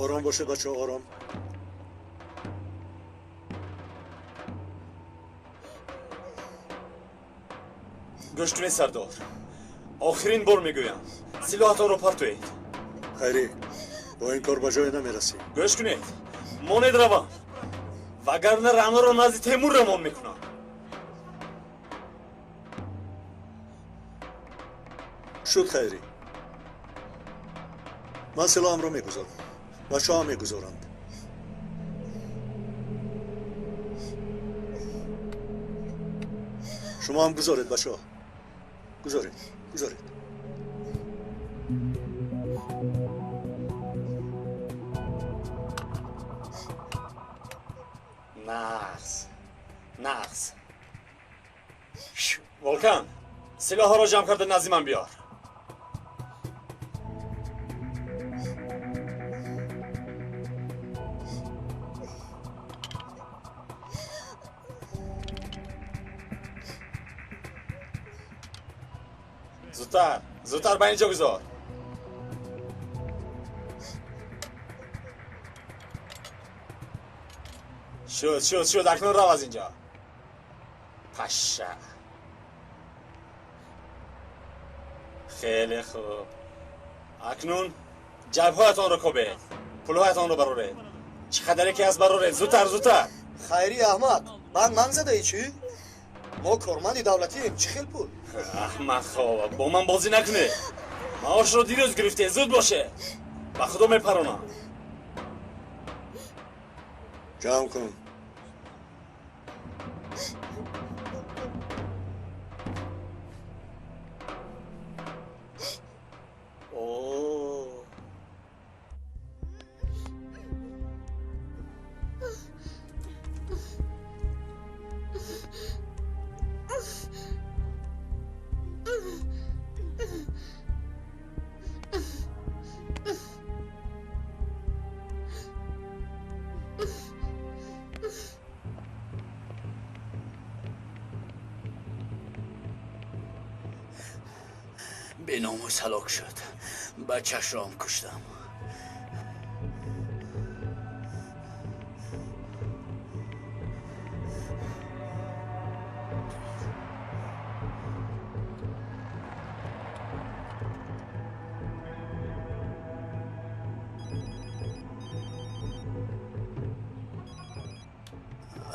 Ором бошед, бачаҳо, ором. Гӯш кунед, сардор. Охирин бор мегӯям, силоҳатонро партоед. Хайрӣ, бо ин кор ба ҷое намерасӣ. Гӯш кунед, монед равам, вагарна Раъноро назди Темур равон мекунам. Шуд, Хайрӣ. Ман силоҳамро мегузорам, бачаҳо ҳам мегузоранд. Шумо ҳам гузоред, бачаҳо. Гузоред, гузоред. Нағз, нағз. Волкан, силоҳҳоро ҷамъ карда назди ман биёр. Зудтар, зудтар ба инҷо гузор. Шуд, шуд, шуд, акнун рав аз инҷо. Паша. Хеле хуб. Акнун ҷайбҳоятонро кобед, пулҳоятонро бароред. Чӣ қадаре ки аст бароред, зудтар, зудтар. Хайри аҳмақ, банд ман задаи чӣ? Мо корманди давлатием, чӣ хел пул? Аҳмақҳо, бо ман бозӣ накунед. Маошро дирӯз гирифтед, зуд бошед. Ба худо мепаронам. Ҷамъ кун. Беномус ҳалок шуд. Бачашро ҳам куштам.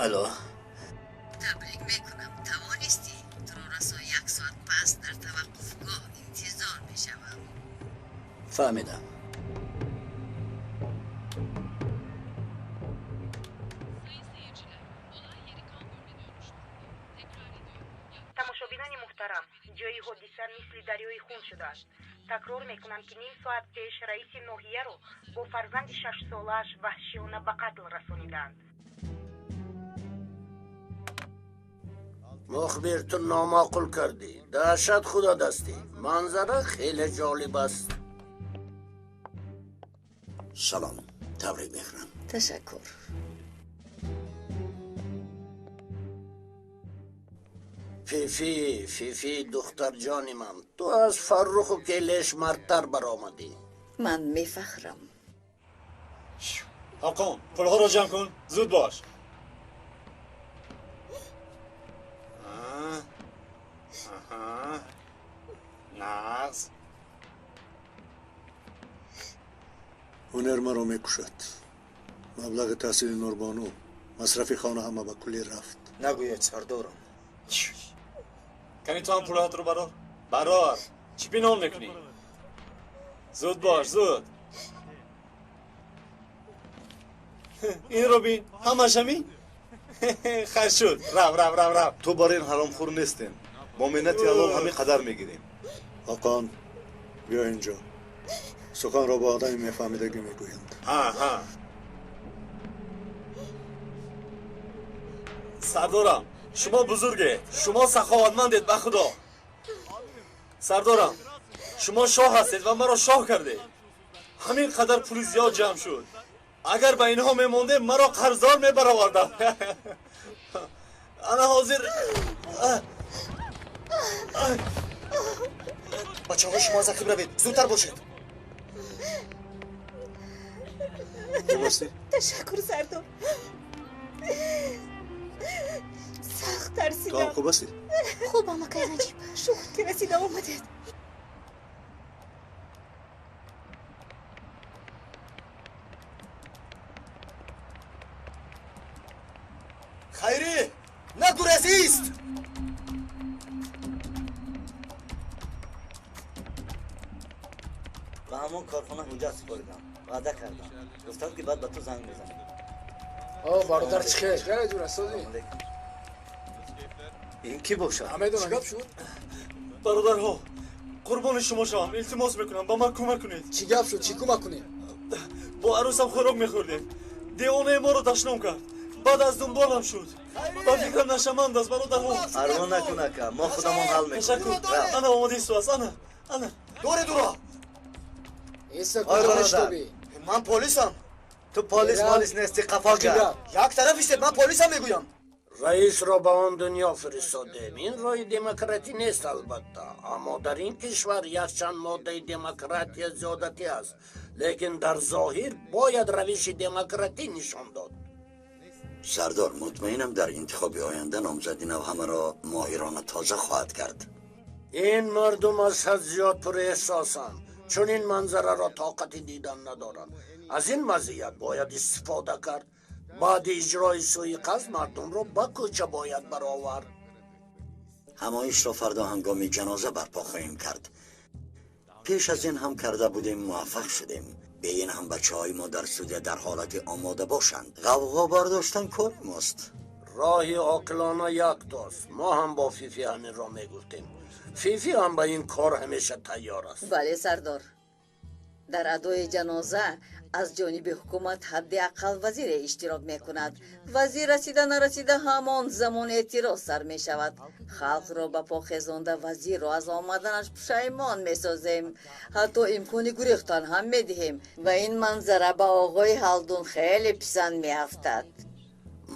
Алло. Табрик мекунам, тавонистӣ. Туро расо як соат пас дар таваққуфгоҳ интизор мешавам. Фаҳмидам. Тамошобинони муҳтарам, ҷои ҳодиса мисли дарёи хун шудааст. Такрор мекунам, ки ним соат пеш раиси ноҳияро бо фарзанди шашсолааш ваҳшиёна ба қатл расонидаанд. Мухбир, ту номаъқул кардӣ. Даҳшат худо дастӣ. Манзара хеле ҷолиб аст. Салом, табрик мекунам. Ташаккур. Фифи, Фифи, духтарҷони ман, ту аз Фарруху Келеш мардтар баромадӣ. Ман мефахрам. Ҳоқон, пулҳоро ҷамъ кун, зуд бош. Нағз. Ҳунар маро мекушад. Маблағи таҳсили Нурбону, масрафи хона ҳама ба куллӣ рафт. Нагӯед, сардорам. Кани ту ҳам пулҳоятро барор. Барор. Чӣ пинҳон мекунӣ? Зуд бош, зуд. Инро бин, ҳамаш ҳамин? Хайр шуд. Рав, рав, рав, рав. Ту бар ин ҳаромхӯр нестем. Бо миннати ҳалол ҳамин қадар мегирем. Ҳоқон, биё инҷо. Суханро бо одами мефаҳмидагӣ мегӯянд. Ҳа, ҳа. Сардорам, шумо бузургед, шумо саховатмандед, ба худо. Сардорам, шумо шоҳ ҳастед ва маро шоҳ кардед. Ҳамин қадар пули зиёд ҷамъ шуд. Агар ба инҳо мемондем, маро қарздор мебаровардам. Ана ҳозир. Бачаҳо, шумо аз ақиб равед, зудтар бошед. Хуб ҳастӣ? Ташаккур, сардор. Сахт тарсидам. Ту ҳам хуб ҳастӣ? Хубам, акай Наҷиб. Шукр, ки расида омадед. Хайрӣ, нагурезист! Ба ҳамон корхона ҳуҷҷат супоридам. Ваъда кардам. Гуфтам, ки баъд ба ту занг мезанам. О, бародар, чӣ хел? Хеле ҷур ҳастозӣ? Ин кӣ бошад? Намедонам. Чӣ гап шуд? Бародарҳо, қурбони шумо шавам, илтимос мекунам, ба ман кӯмак кунед. Чӣ гап шуд? Чӣ кӯмак кунем? Бо арӯсам хӯрок мехӯрдем. Девонаи моро дашном кард. Баъд аз дунболам шуд. Ба фикрам нашаманд аст, бародарҳо. Парво накун, ака, мо худамон ҳал мекунем. Ташаккур. Ана омода исто аст. Ана, ана. Дори дуро! Ой, бародар, Ман полисам. Ту полис молис нести, қафо гард. Як тараф истед, ман полисам мегӯям. Раисро ба он дунё фиристодем. Ин роҳи демократӣ нест, албатта, аммо дар ин кишвар якчанд моддаи демократия зиёдатӣ аст, лекин дар зоҳир бояд равиши демократӣ нишон дод. Сардор, мутмаинам, дар интихоби оянда номзади нав ҳамаро моҳирона тоза хоҳад кард. Ин мардум аз ҳад зиёд пурэҳсосанд, чунин манзараро тоқати дидан надоранд. Аз ин вазъият бояд истифода кард. Баъди иҷрои суиқасд мардумро ба кӯча бояд баровард. Ҳамоишро фардо ҳангоми ҷаноза барпо хоҳем кард. Пеш аз ин ҳам карда будем, муваффақ шудем. Бе ин ҳам бачаҳои мо дар студия дар ҳолати омода бошанд. Ғавғо бардоштан кори мост. Роҳи оқилона яктост. Мо ҳам бо Фифи ҳаминро мегуфтем. Фифи ҳам ба ин кор ҳамеша тайёр аст. Бале, сардор. Дар адои ҷаноза аз ҷониби ҳукумат ҳадди ақал вазире иштирок мекунад. Вазир расида нарасида ҳамон замон эътироз сар мешавад. Халқро ба по хезонда вазирро аз омаданаш пушаймон месозем. Ҳатто имкони гурехтан ҳам медиҳем ва ин манзара ба оғои Ҳалдун хеле писанд меафтад.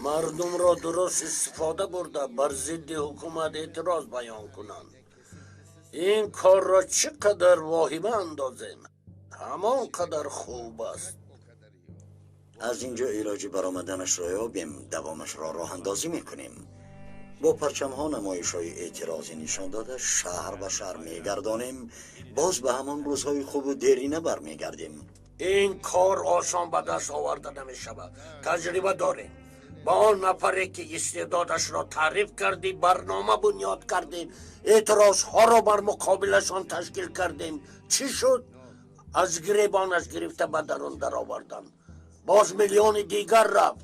Мардумро дуруст истифода бурда бар зидди ҳукумат эътироз баён кунанд. Ин корро чӣ қадар воҳима андозем, ҳамон қадар хуб аст. Аз инҷо илоҷи баромаданашро ёбем, давомашро роҳандозӣ мекунем. Бо парчамҳо намоишҳои эътирозӣ нишон дода шаҳр ба шаҳр мегардонем. Боз ба ҳамон рӯзҳои хубу дерина бармегардем. Ин кор осон ба даст оварда намешавад. Таҷриба дорем. Ба он нафаре ки истеъдодашро таъриф кардӣ, барнома бунёд кардем, эътирозҳоро бар муқобилашон ташкил кардем. Чӣ шуд? Аз гиребонаш гирифта ба дарун дароварданд. Боз миллиони дигар рафт.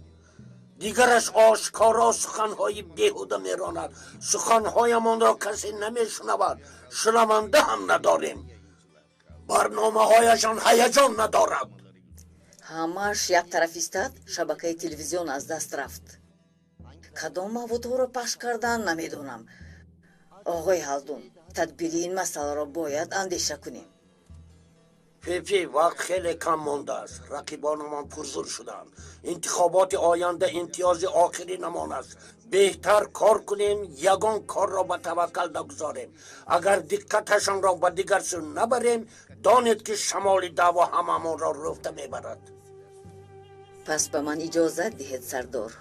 Дигараш ошкоро суханҳои беҳуда меронад. Суханҳоямонро касе намешунавад, шунаванда ҳам надорем. Барномаҳояшон ҳаяҷон надорад. Ҳамааш як тараф истад, шабакаи телевизион аз даст рафт. Кадом маводҳоро пахш кардан намедонам. Оғои Ҳалдун, тадбири ин масъаларо бояд андеша кунем. Фифи, вақт хеле кам мондааст. Рақибонамон пурзур шуданд. Интихоботи оянда имтиёзи охиринамон аст. Беҳтар кор кунем, ягон корро ба таваккал нагузорем. Агар диққаташонро ба дигар сӯ набарем, донед, ки шамоли даъво ҳамамонро рӯфта мебарад. Пас ба ман иҷозат диҳед, сардор.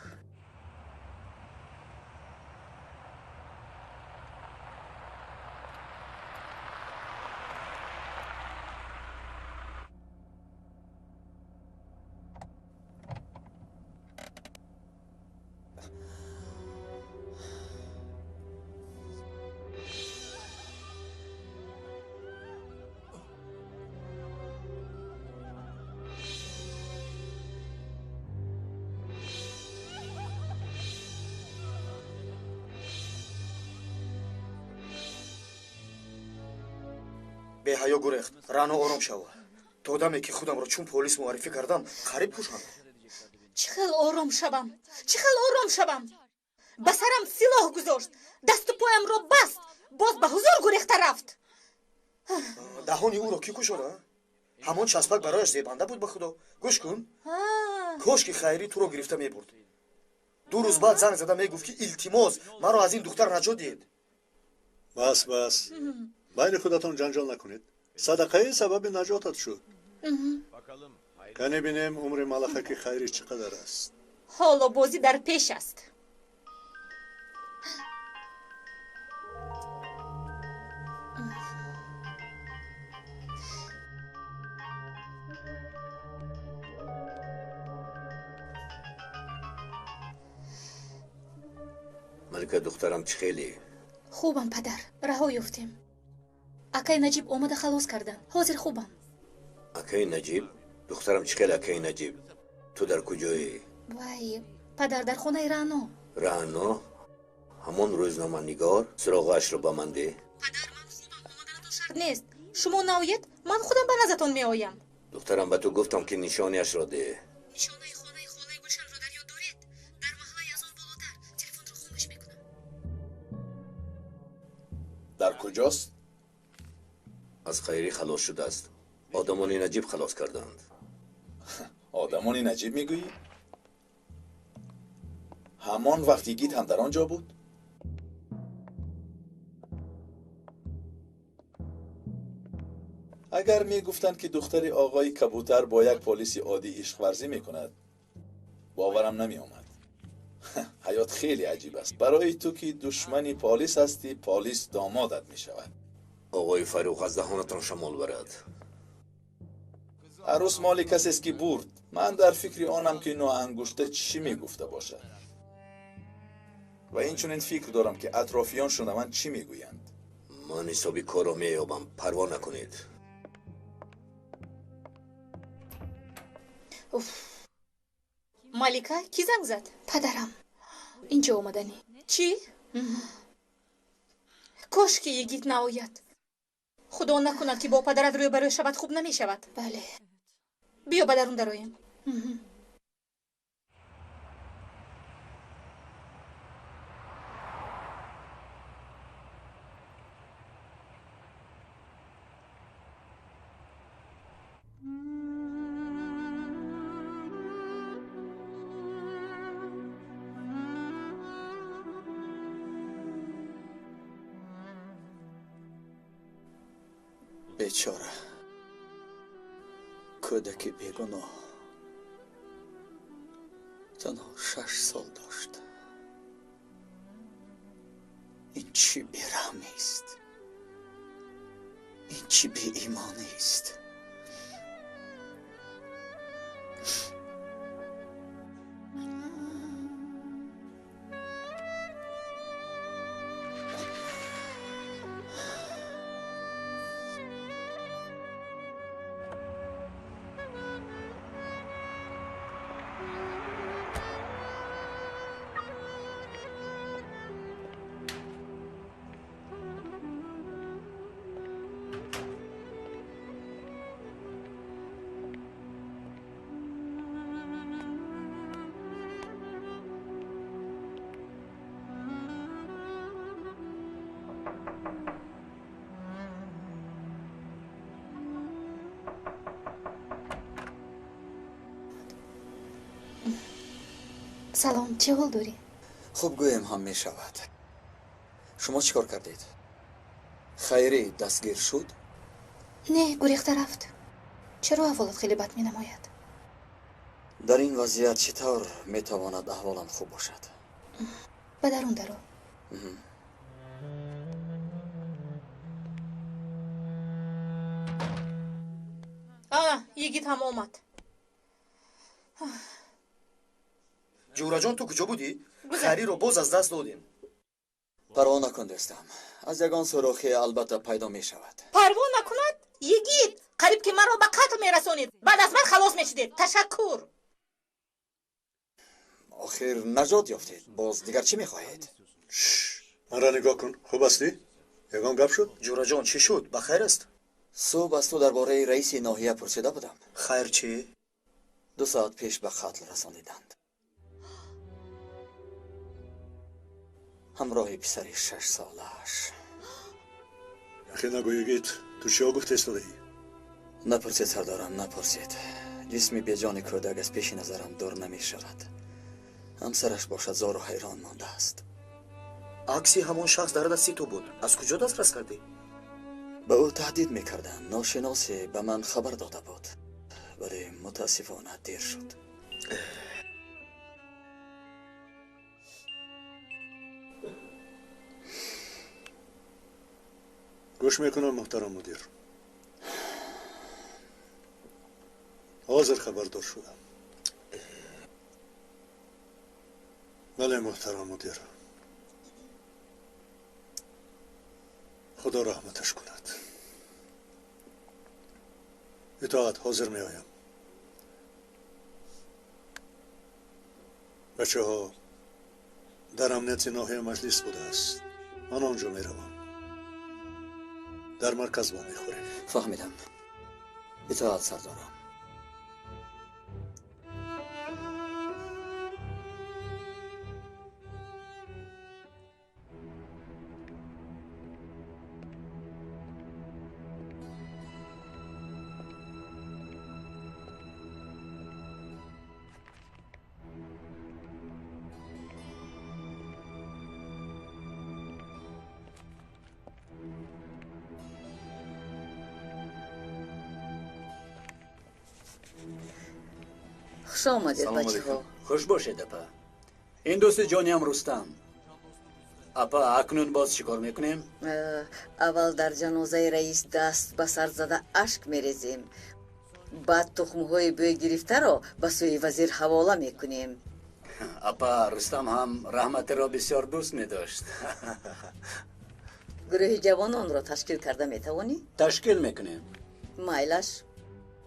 Беҳаё гурехт. Рано, ором шав. То даме ки худамро чун полис муаррифӣ кардам, қариб кушам. Чӣ хел ором шавам? Чӣ хел ором шавам? Ба сарам силоҳ гузошт, дасту поямро баст, боз ба ҳузур гурехта рафт. Даҳони ӯро кӣ кушода? Ҳамон часпак барояш зебанда буд, ба худо. Гӯш кун, кош ки Хайрӣ туро гирифта мебурд. 2 рӯз баъд занг зада мегуфт, ки илтимос, маро аз ин духтар наҷот диҳед. Бас, бас, байни худатон ҷанҷол накунед. Садақаи сабаби наҷотат шуд. Кане бинем умри малахаки Хайрӣ чӣ қадар аст. Ҳоло бозӣ дар пеш аст. Малика духтарам, чӣ хеле? Хубам, падар, раҳо ёфтем. Акаи Наҷиб омада халос карданд. Ҳозир хубам. Акаи Наҷиб? Духтарам, чӣ хел акаи Наҷиб? Ту дар куҷоӣ? Вай, падар, дар хонаи Раъно. Раъно? Ҳамон рӯзноманигор? Суроғаашро ба ман деҳ. Падар, ман хубам, омаданатон шарт нест. Шумо наоед, ман худам ба наздатон меоям. Духтарам, ба ту гуфтам, ки нишониашро деҳ. Нишонаи хонаи холаи Гулшанро дар ёд доред? Дар маҳаллаи аз он болотар. Телефонро хомӯш мекунам. Дар куҷост? Аз Хайрӣ халос шудааст. Одамони Наҷиб халос карданд. Одамони Наҷиб мегӯӣ? Ҳамон вақт йигит ҳам дар он ҷо буд? Агар мегуфтанд, ки духтари оғои Кабутар бо як полиси оддӣ ишқварзӣ мекунад, боварам намеомад. Ҳаёт хеле аҷиб аст. Барои ту, ки душмани полис ҳастӣ, полис домодат мешавад. Оғои Фаррух, аз даҳонатон шамол барад. Арӯс моли касест, ки бурд. Ман дар фикри онам, ки ноангушта чӣ мегуфта бошад. Ва инчунин фикр дорам, ки атрофиён шунаванд чӣ мегӯянд. Ман ҳисоби корро меёбам, парво накунед. Малика, кӣ занг зад? Падарам. Инҷо омаданӣ. Чӣ? Кош ки йигит наояд. Худо накунад, ки бо падарат рӯбарӯ шавад, хуб намешавад. Бале. Биё ба дарун дароем. Бечора, кӯдаки бегуноҳ, танҳо 6 сол дошт. Ин чӣ бераҳмист, ин чӣ беимонист. Салом, чӣ ҳол дорӣ? Хуб гӯем ҳам мешавад. Шумо чӣ кор кардед? Хайрӣ дастгир шуд? Не, гурехта рафт. Чаро аҳволат хеле бад менамояд? Дар ин вазъият чӣ тавр метавонад аҳволам хуб бошад? Ба дарун даро. Йигит ҳам омад. Ҷӯраҷон, ту куҷо будӣ? Хайриро боз аз даст додем. Парво накун, дӯстам. Аз ягон сурохе албатта пайдо мешавад. Парво накунад? Йигит, қариб ки маро ба қатл мерасонид. Баъд аз ман халос мешудед. Ташаккур. Охир наҷот ёфтед. Боз дигар чӣ мехоҳед? Манро нигоҳ кун. Хуб ҳастӣ? Ягон гап шуд? Ҷӯраҷон, чӣ шуд? Ба хайр аст? Субҳ аз ту дар бораи раиси ноҳия пурсида будам. Хайр чӣ? 2 соат пеш ба қатл расониданд. Ҳамроҳи писари 6 солааш. Яхе нагӯ, йигит, ту чиҳо гуфта истодаӣ? Напурсед, сардарам, напурсед. Ҷисми беҷони кӯдак аз пеши назарам дур намешавад. Ҳамсараш бошад зору ҳайрон мондааст. Акси ҳамон шахс дар дасти ту буд. Аз куҷо дастрас кардӣ? Ба ӯ таҳдид мекарданд. Ношиносе ба ман хабар дода буд. Вале мутаассифона дер шуд. Гӯш мекунам, муҳтарам мудир. Ҳозир хабардор шудам. Бале, муҳтарам мудир. Худо раҳматаш кунад. Итоат, ҳозир меоям. Бачаҳо, дар амнияти ноҳия маҷлис будааст. Ман он ҷо меравам. Дар марказ вомехӯрем. Фаҳмидам. Итоат, сардорам. Хуш омадед, бачаҳо. Хуш бошед, апа. Ин дӯсти ҷониам Рустам. Апа, акнун боз чӣ кор мекунем? Аввал дар ҷанозаи раис даст ба сар зада ашк мерезем. Баъд тухмҳои бӯй гирифтаро ба сӯи вазир ҳавола мекунем. Апа, Рустам ҳам раҳматиро бисёр дӯст медошт. Гурӯҳи ҷавононро ташкил карда метавонӣ? Ташкил мекунем. Майлаш,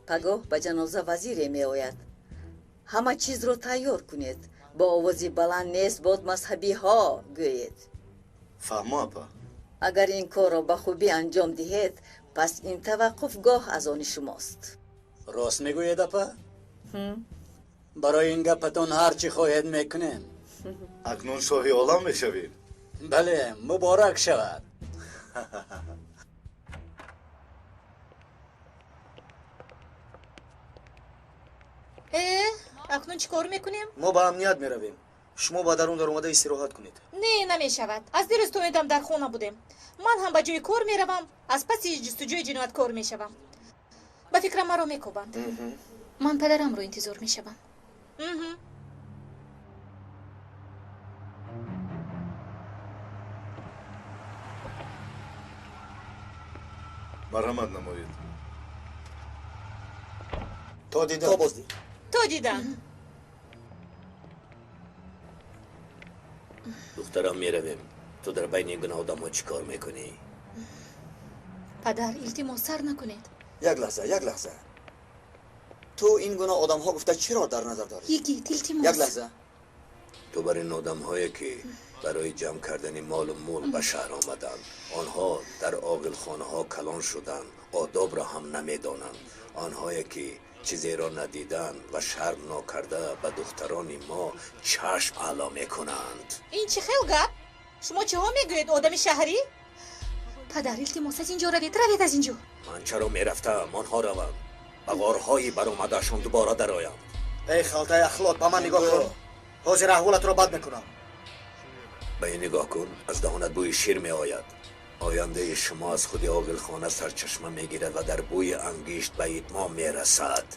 пагоҳ ба ҷаноза вазире меояд. Ҳама чизро тайёр кунед. Бо овози баланд нест бод мазҳабиҳо гӯед. Фаҳмо, апа. Агар ин корро ба хубӣ анҷом диҳед, пас ин таваққуфгоҳ аз они шумост. Рост мегӯед, апа? Барои ин гапатон ҳар чӣ хоҳед мекунем. Акнун шоҳи олам мешавем. Бале, муборак шавад. Акнун чӣ кор мекунем? Мо ба амният меравем. Шумо ба дарун даромада истироҳат кунед. Не, намешавад. Аз дирӯз то ин дам дар хона будем. Ман ҳам ба ҷои кор меравам, аз паси ҷустуҷӯи ҷинояткор мешавам. Ба фикрам маро мекобанд. Ман падарамро интизор мешавам. Марҳамат намоед. То дидан. То боздид. То дидан. Духтарам, меравем. Ту дар байни ин гуна одамҳо чӣ кор мекунӣ? Падар, илтимос, сар накунед. Як лаҳза, як лаҳза. Ту ин гуна одамҳо гуфта чиро дар назар дорӣ? Йигит, илтимос. Як лаҳза. Ту бар ин одамҳое ки барои ҷамъ кардани молу мулк ба шаҳр омаданд, онҳо дар оғилхонаҳо калон шуданд, одобро ҳам намедонанд. Онҳое ки чизеро надиданд ва шарм нокарда ба духтарони мо чашм аъло мекунанд. Ин чӣ хел гап? Шумо чиҳо мегӯед, одами шаҳрӣ? Падар, илтимос, аз ин ҷо равед, равед аз ин ҷо. Ман чаро мерафтам? Онҳо раванд, ба ғорҳои баромадаашон дубора дароянд. Эй халтаи ахлот, ба ман нигоҳ кун. Ҳозир аҳволатро бад мекунам. Ба ин нигоҳ кун, аз даҳонат бӯи шир меояд. Ояндаи шумо аз худи оғилхона сарчашма мегирад ва дар бӯи ангишт ба итмом мерасад.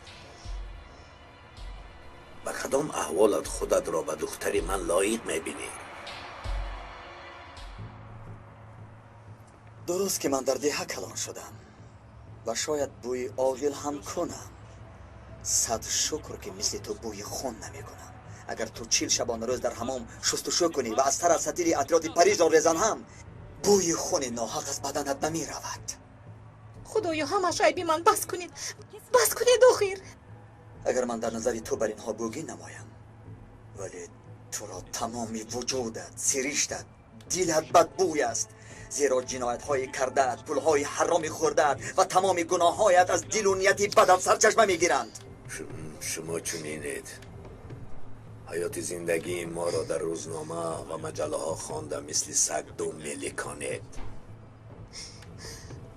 Ба кадом аҳволат худатро ба духтари ман лоиқ мебинӣ? Дуруст ки ман дар деҳа калон шудам ва шояд бӯи оғил ҳам кунам. Сад шукр ки мисли ту бӯи хун намекунам. Агар ту 40 шабонарӯз дар ҳамом шустушӯ кунӣ ва аз тараф сатири атрофи Парижро резан ҳам, бӯи хуни ноҳақ аз баданат намеравад. Худоё, ҳамаш айби ман. Бас кунед, бас кунед охир. Агар ман дар назари ту бар инҳо бӯгӣ намоям, вале туро тамоми вуҷудат, сириштат, дилат бадбӯй аст. Зеро ҷиноятҳои кардаат, пулҳои ҳароми хӯрдаат ва тамоми гуноҳҳоят аз дилу нияти бадат сарчашма мегиранд. Шумо чунинед. Ҳаёти зиндагии моро дар рӯзнома ва маҷаллаҳо хонда, мисли саг дум меликонед.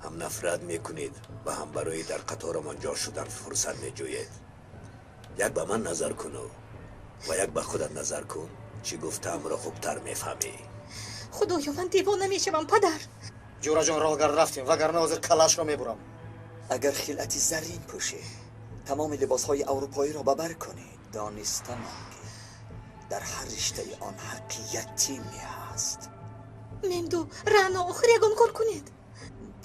Ҳам нафрат мекунед ва ҳам барои дар қаторамон ҷо шудан фурсат меҷӯед. Як ба ман назар куну ва як ба худат назар кун. Чӣ гуфтаамро хубтар мефаҳмӣ. Худоё, ман девона мешавам, падар. Ҷӯраҷон, роҳгард рафтем, вагарна ҳозир калашро мебурам. Агар хилъати заррин пӯшӣ, Тамоми либосҳои аврупоиро ба бар кунӣ. Донистам ки дар ҳар риштаи он ҳаққи ятиме ҳаст. Мемду, Рано, охир ягон кор кунед.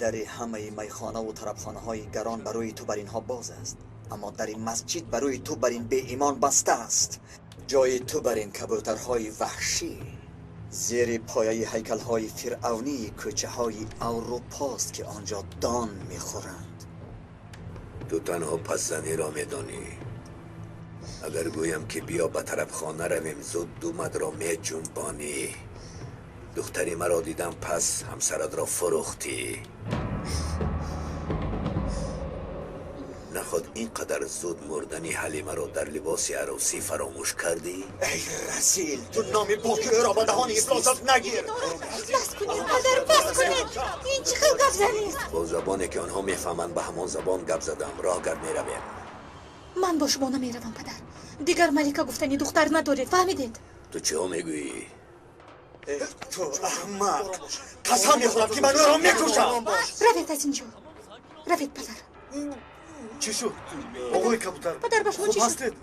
Дари ҳамаи майхонаву тарабхонаҳои гарон барои ту бар инҳо боз аст, аммо дари масҷид барои ту бар ин беимон баста аст. Ҷои ту бар ин кабӯтарҳои ваҳшӣ зери пояи ҳайкалҳои фиръавнии кӯчаҳои аврупост, ки он ҷо дон мехӯранд. Ту танҳо пасзаниро медонӣ. Агар гӯям ки биё ба тарабхона равем, зуд думатро меҷунбонӣ. Духтари маро дидам, пас ҳамсаратро фурӯхтӣ. Наход ин қадар зуд мурдани Ҳалимаро дар либоси арӯсӣ фаромӯш кардӣ? Эй расил, ту номи поки ӯро ба даҳони ифлосат нагир. Бас кунед, падар, бас кунед. Ин чӣ хел гап занист? Бо забоне ки онҳо мефаҳманд, ба ҳамон забон гап задам. Роҳ гард меравем. Ман бо шумо намеравам, падар. Дигар Малика гуфтани духтар надоред, фаҳмидед? Ту чиҳо мегӯӣ? Ту аҳмақ! Қасам мехӯрам, ки ман ӯро мекушам. Равед аз инҷо. Равед, падар. Чӣ шуд? Оғои кабутар, падар, ба шумо чӣ шуд?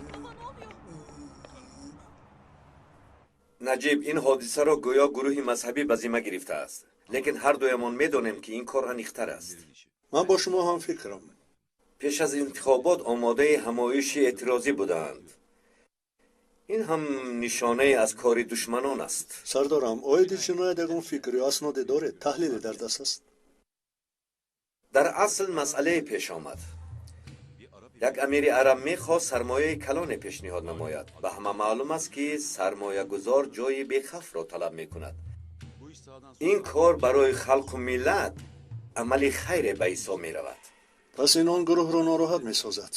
Наҷиб, ин ҳодисаро гӯё гурӯҳи мазҳабӣ ба зимма гирифтааст. Лекин ҳар дуямон медонем, ки ин кор аниқтар аст. Ман бо шумо ҳам фикрам. Пеш аз интихобот омодаи ҳамоиши эътирозӣ буданд. Ин ҳам нишонае аз кори душманон аст. Сардорам, оиди ҷиноят ягон фикр ё асноде доред? Таҳлиле дар даст аст? Дар асл масъалае пеш омад. Як амири араб мехост сармояи калоне пешниҳод намояд. Ба ҳама маълум аст, ки сармоягузор ҷои бехавфро талаб мекунад. Ин кор барои халқу миллат амали хайре ба ҳисоб меравад. Пас ин он гурӯҳро нороҳат месозад.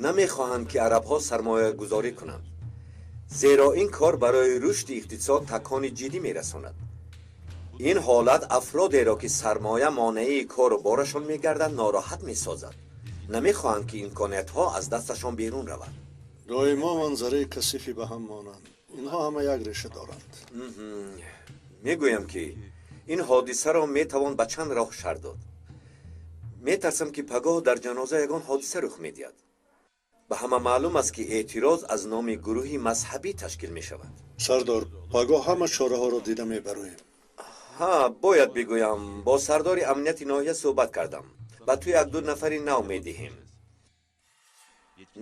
Намехоҳанд, ки арабҳо сармоягузорӣ кунанд, зеро ин кор барои рушди иқтисод такони ҷиддӣ мерасонад. Ин ҳолат афродеро, ки сармоя монеаи кору борашон мегардад, нороҳат месозад. Намехоҳанд, ки имкониятҳо аз дасташон берун равад. Доимо манзараи касифи ба ҳам монанд. Инҳо ҳама як реша доранд. Мегӯям, ки ин ҳодисаро метавон ба чанд роҳ шарҳ дод. Метарсам, ки пагоҳ дар ҷаноза ягон ҳодиса рух медиҳад. Ба ҳама маълум аст, ки эътироз аз номи гурӯҳи мазҳабӣ ташкил мешавад. Сардор, пагоҳ ҳама чораҳоро дида мебароем. Ҳа, бояд бигӯям, бо сардори амнияти ноҳия суҳбат кардам. Ба ту як-ду нафари нав медиҳем.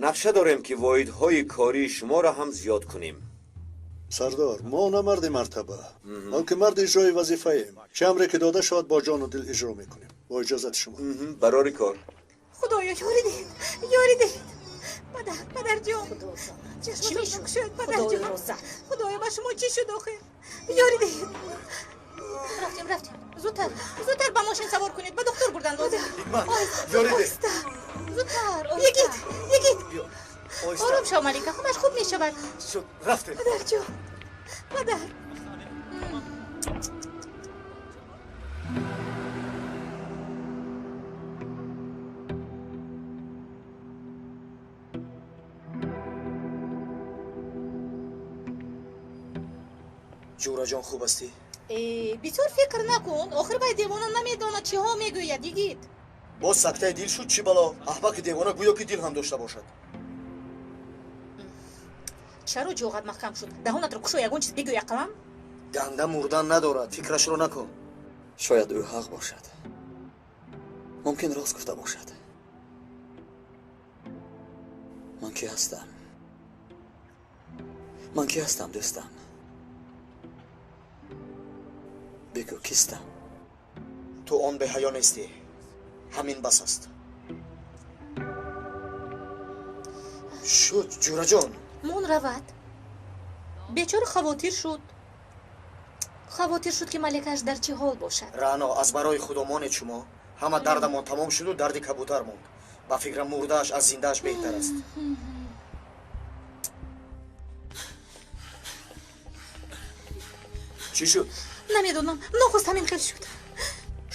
Нақша дорем, ки воҳидҳои кории шуморо ҳам зиёд кунем. Сардор, мо на марди мартаба, балки марди иҷрои вазифаем. Чӣ амре ки дода шавад, бо ҷону дил иҷро мекунем. Бо иҷозати шумо. Барори кор. Худоё, ёрӣ диҳед, ёрӣ диҳед. Падар, падарҷон, чашматон кушояд, падарҷон. Худоё, ба шумо чӣ шуд охир? Ёрӣ диҳед. Рафтем, рафтем. Зудтар, зудтар ба мошин савор кунед. Ба духтур бурдан лозим. Ёрӣ деҳ. Зудтар, йигит, йигит. Ором шав, Малика, ҳамаш хуб мешавад. Шуд, рафтем. Падарҷон, падар. Ҷӯраҷон, хуб ҳастӣ? Бисёр фикр накун. Охир вай девона намедонад чиҳо мегӯяд, йигит. Боз сактаи дил шуд, чӣ бало? Аҳмақи девона гӯё ки дил ҳам дошта бошад. Чаро ҷоғат маҳкам шуд? Даҳонатро кушо, ягон чиз бигӯй ақаллан. Ганда мурдан надорад, фикрашро накун. Шояд ӯ ҳақ бошад. Мумкин рост гуфта бошад. Ман ки ҳастам? Ман ки ҳастам, дӯстам? Бигӯ, кистам? Ту он беҳаё нестӣ. Ҳамин бас аст. Шуд, ҷӯраҷон. Мон равад. Бечора хавотир шуд. Хавотир шуд, ки маликааш дар чӣ ҳол бошад. Рано, аз барои худо монед шумо. Ҳама дардамон тамом шуду дарди кабутар монд. Ба фикрам, мурдааш аз зиндааш беҳтар аст. Чӣ шуд? Намедонам, нохост ҳамин хел шуд.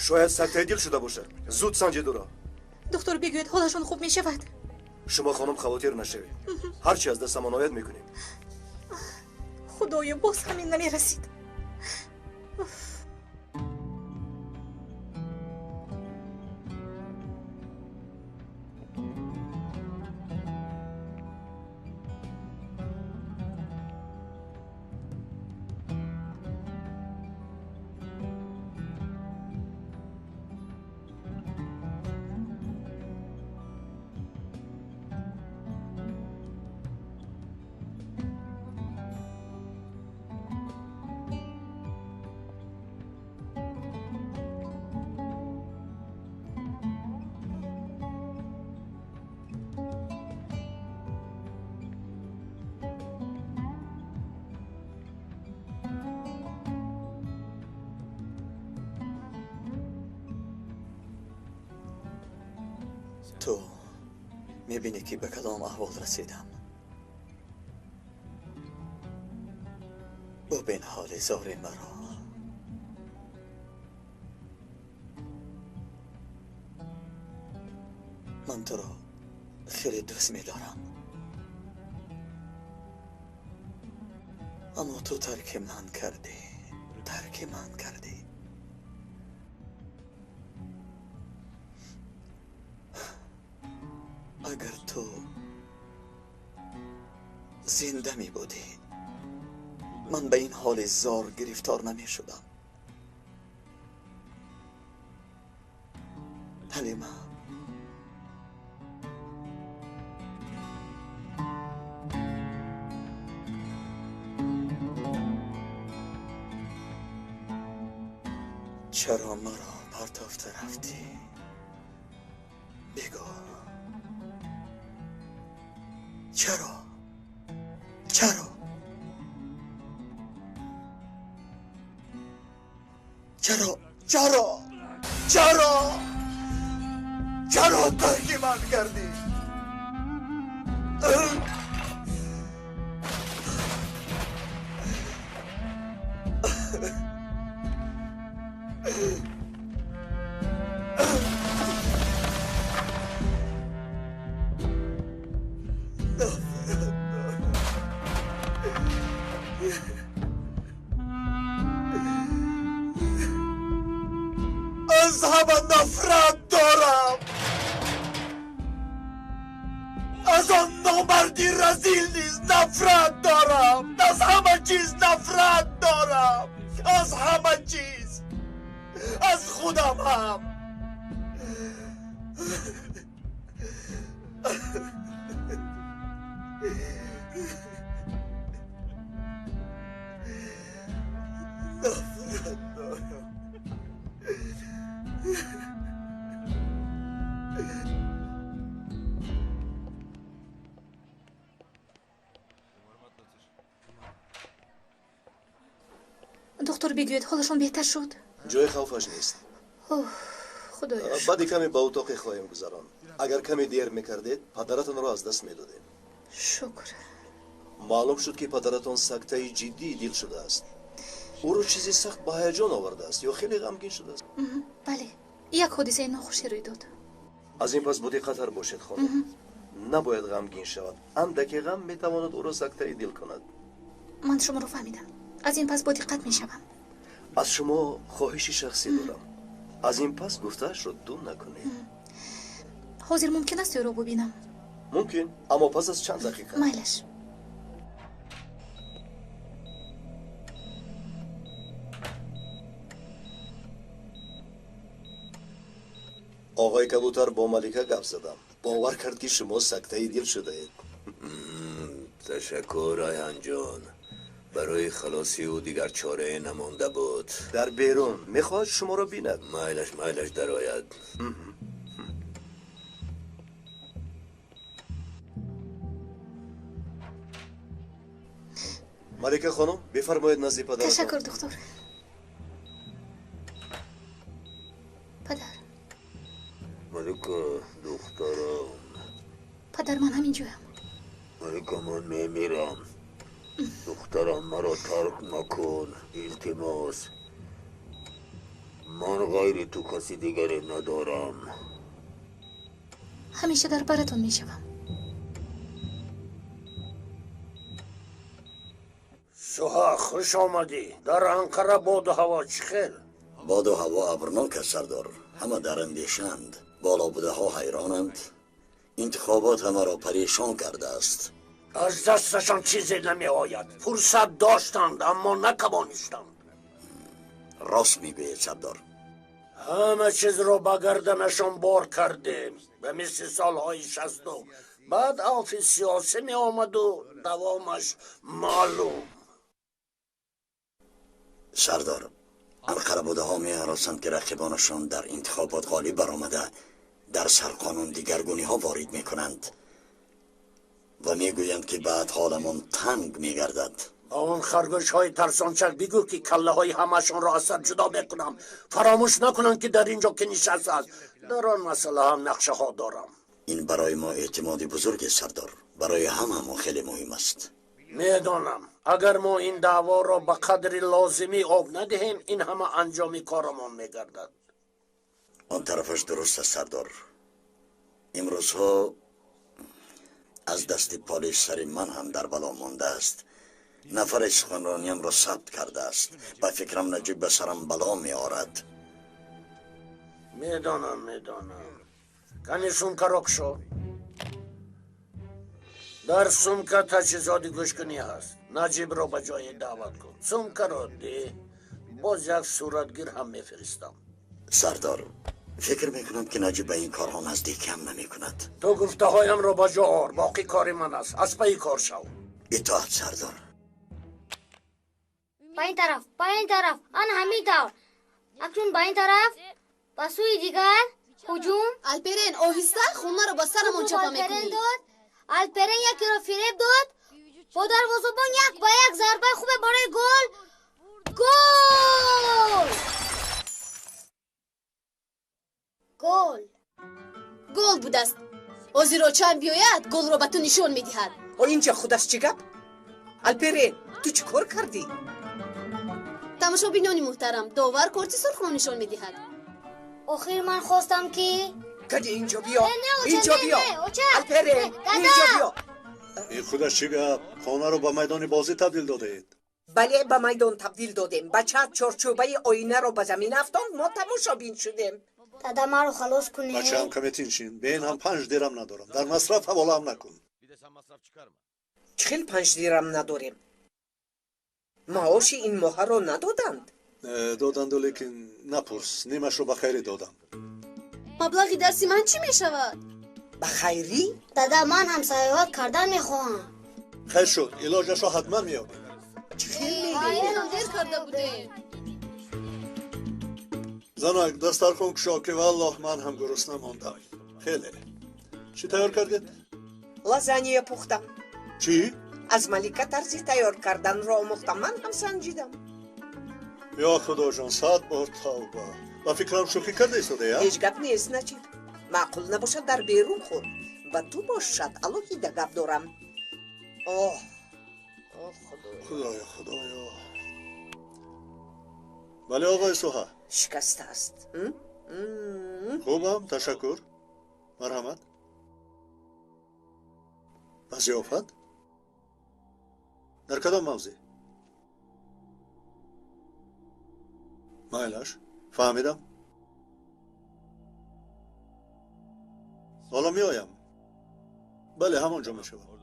Шояд сактаи дил шуда бошад. Зуд санҷед ӯро. Духтур бигӯяд, ҳолашон хуб мешавад. Шумо, хонум, хавотир нашавед. Ҳар чи аз дастамон ояд мекунем. Худоё, боз ҳамин намерасид. Ту мебинӣ, ки ба кадом аҳвол расидам. Бубин ҳоли зори маро. Ман туро хеле дӯст медорам, аммо ту тарки ман кардӣ, тарки ман кардӣ. Агар ту зинда мебудӣ, ман ба ин ҳоли зор гирифтор намешудам. Ҳалима, чаро маро партофта рафтӣ? Бигӯ, чаро? Чаро? Чаро? Чаро? Чаро? Чаро тарки ман кардӣ? Аз ҳама нафрат дорам. Аз он номарди разил низ нафрат дорам. Аз ҳама чиз нафрат дорам. Аз ҳама чиз. Аз худам ҳам. Нафрат дорам. Доктор, бигӯед, ҳолашон беҳтар шуд? Ҷои хавфаш нест. Худоё. Баъди каме ба утоқе хоҳем гузаронд. Агар каме дер мекардед, падаратонро аз даст медодем. Шукр. Маълум шуд, ки падаратон сактаи ҷиддии дил шудааст. Ӯро чизе сахт ба ҳаяҷон овардааст ё хеле ғамгин шудааст. Бале, як ҳодисаи нохуше рӯй дод. Аз ин пас бодиққаттар бошед, хонум. Набояд ғамгин шавад. Андаке ғам метавонад ӯро сактаи дил кунад. Ман шуморо фаҳмидам. Аз ин пас бодиққат мешавам. Аз шумо хоҳиши шахсӣ дорам. Аз ин пас гуфтаашро ду накунед. Ҳозир мумкин аст ӯро бубинам? Мумкин, аммо пас аз чанд дақиқа. Майлаш. Оғои Кабутар, бо Малика гап задам. Бовар кард, ки шумо сактаи дил шудаед. Ташаккур, Райҳонҷон. Барои халоси ӯ дигар чорае намонда буд. Дар берун мехоҳад шуморо бинад. Майлаш, майлаш, дарояд. Малика хонум, бифармоед назди падаратон. Ташаккур, доктор. Падар. Малика, духтарам. Падар, ман ҳамин ҷоям. Малика, ман мемирам. Духтарам, маро тарк макун, илтимос. Ман ғайри ту каси дигаре надорам. Ҳамеша дар баратон мешавам. Суҳа, хуш омадӣ. Дар Анқара боду ҳаво чӣ хел? Боду ҳаво абрнок аст, сардор. Ҳама дар андешаанд. Болобудаҳо ҳайронанд. Интихобот ҳамаро парешон кардааст. Аз дасташон чизе намеояд. Фурсат доштанд, аммо натавонистанд. Рост мегӯед, сардор. Ҳама чизро ба гарданашон бор кардем, ба мисли солҳои 60. Баъд авфи сиёсӣ меомаду давомаш маълум. Сардор, анқарабудаҳо меҳаросанд, ки рақибонашон дар интихобот ғолиб баромада дар сарқонун дигаргуниҳо ворид мекунанд ва мегӯянд, ки баъд ҳоламон танг мегардад. Ба он харгӯшҳои тарсончак бигӯ, ки каллаҳои ҳамашонро аз сар ҷудо мекунам. Фаромӯш накунанд, ки дар ин ҷо ки нишастааст. Дар он масъала ҳам нақшаҳо дорам. Ин барои мо эътимоди бузурге, сардор. Барои ҳама мо хеле муҳим аст. Медонам, агар мо ин даъворо ба қадри лозимӣ об надиҳем, ин ҳама анҷоми корамон мегардад. Он тарафаш дуруст аст, сардор. Имрӯзҳо аз дасти полис сари ман ҳам дар бало мондааст. Нафаре суханрониямро сабт кардааст. Ба фикрам, Наҷиб ба сарам бало меорад. Медонам, медонам. Кани сумкаро кушо. Дар сумка таҷҳизоти гӯшкунӣ ҳаст. Наҷибро ба ҷое даъват кун. Сумкаро деҳ, боз як суратгир ҳам мефиристам. Сардор, фикр мекунам, ки Наҷиб ба ин корҳо наздикӣ ҳам намекунад. Ту гуфтаҳоямро ба ҷо ор, боқӣ кори ман аст. Аз пайи кор шав. Итоат, сардор. Ба ин тараф, ба ин тараф, ана ҳамин тавр. Акнун ба ин тараф, ба сӯи дигар, ҳуҷум. Алперен, оҳиста, хонаро ба сарамон чапа мекунӣ. Дод. Алперен якеро фиреб дод. Бо дарвозабон як ба як, зарбаи хубе барои гол. Гол! Гол! Гол будааст. Ҳозир очаам биёяд, голро ба ту нишон медиҳад. О, инҷа худаш чӣ гап? Алперен, ту чӣ кор кардӣ? Тамошобинони муҳтарам, довар корти сурхро нишон медиҳад. Охир ман хостам ки Кади, инҷо биё, инҷо биё, Алперен, инҷо биё. Ин худаш чӣ гап? Хонаро ба майдони бозӣ табдил додаед. Бале, ба майдон табдил додем. Бача чорчӯбаи оинаро ба замин афтонд, мо тамошобин шудем. Дада, маро халос кунед. Бачаам, каме тиншин. Бе ин ҳам 5 дирам надорам. Дар масраф ҳаволаам накун. Чӣ хел 5 дирам надорем? Маоши ин моҳаро надоданд? Доданду, лекин напурс, нимашро ба хайрӣ додам. Маблағи дарси ман чӣ мешавад? Ба хайрӣ? Дада, ман ҳам сайёҳат кардан мехоҳам. Хайр шуд, илоҷашро ҳатман меёбем. Чӣ хел мегӯӣ? Дер карда будем. Занак, дастархон кушо, ки валлоҳ ман ҳам гурусна мондам хеле. Чӣ тайёр кардед? Лазанья пухтам. Чӣ? Аз Малика тарзи тайёр карданро омӯхтам, ман ҳам санҷидам. Ё Худоҷон, сад бор тавба! Ба фикрам, шӯхӣ карда истодая. Ҳеҷ гап нест, Наҷиб. Маъқул набошад, дар берун хӯр. Ба ту бошад, алоҳида гап дорам. Оҳ, Худоё! Худоё, худоё! Бале, оғои Суҳа. Шикастааст. Хубам, ташаккур. Марҳамат ба зиёфат. Дар кадом мавзеъ? Майлаш, фаҳмидам, ҳоло меоям. Бале, ҳамон ҷо мешавам.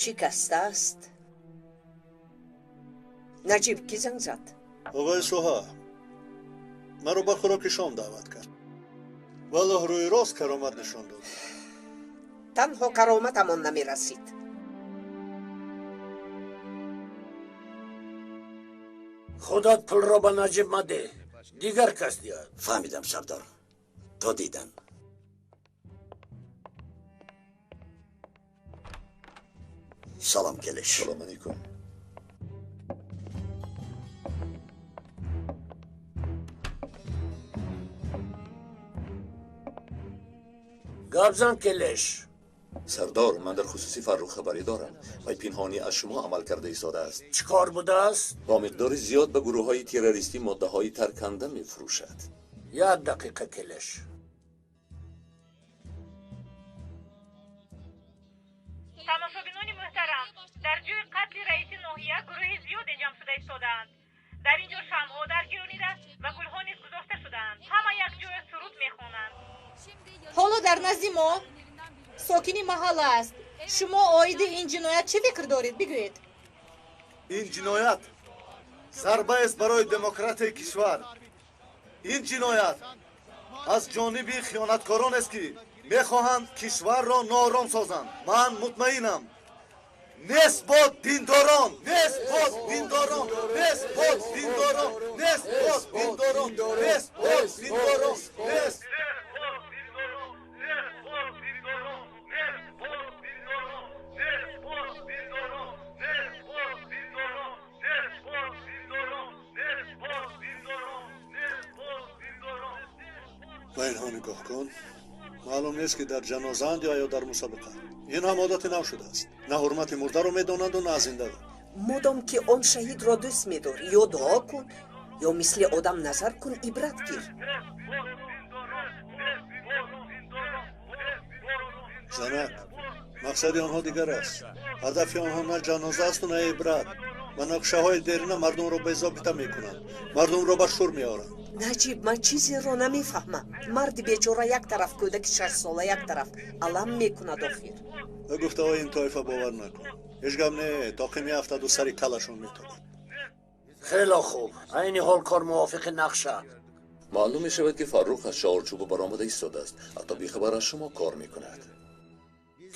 Шикастааст. Наҷиб, кӣ занг зад? Оғои Суҳа маро ба хӯроки шом даъват кард. Валлоҳ, рӯи рост каромат нишон дод. Танҳо кароматамон намерасид. Худат пулро ба Наҷиб мадеҳ, дигар кас диҳад. Фаҳмидам, сардор. То дидан. Салом, Келиш. Салом алейкум. Гап зан, Келеш. Сардор, ман дар хусуси Фаррух хабарӣ дорам. Вай пинҳонӣ аз шумо амал карда истодааст. Чӣ кор будааст? Бо миқдори зиёд ба гурӯҳҳои террористӣ моддаҳои тарканда мефурӯшад. Як дақиқа, Келеш. Тамошобинони муҳтарам, дар ҷои қатли раиси ноҳия гурӯҳи зиёде ҷамъ шуда истодаанд. Дар ин ҷо шамъҳо даргиронида ва гулҳо низ гузошта шудаанд. Ҳама якҷоя суруд мехонанд. Ҳоло дар назди мо сокини маҳалла аст. Шумо оиди ин ҷиноят чӣ фикр доред, бигӯед. Ин ҷиноят зарбаест барои демократияи кишвар. Ин ҷиноят аз ҷониби хиёнаткоронест, ки мехоҳанд кишварро ноором созанд. Ман мутмаинам. Нест бод диндорон, нест бод диндорон, нест бод диндорон, нест бод диндорон, нест бод диндорон, нест. Инҳо нигоҳ кун, маълум нест ки дар ҷанозаанд ё дар мусобиқа. Ин ҳам одати нав шудааст. На ҳурмати мурдаро медонанду, на зиндаро. Модом ки он шаҳидро дӯст медорӣ, ё дуо кун, ё мисли одам назар кун, ибрат гир. Занак, мақсади онҳо дигар аст. Ҳадафи онҳо на ҷаноза асту, на ибрат. Ба нақшаҳои дерина мардумро безобита мекунанд, мардумро ба шур меоранд. Наҷиб, ман чизеро намефаҳмам. Марди бечора як тараф, кӯдаки шашсола як тараф алам мекунад охир. Ба гуфтаҳои ин тоифа бовар накун. Ҳеҷ гап не, тоқӣ меафтаду сари калашон метобад. Хеле хуб, айни ҳол кор мувофиқи нақша. Маълум мешавад, ки Фаррух аз чаҳорчӯба баромада истодааст, ҳатто бехабар аз шумо кор мекунад.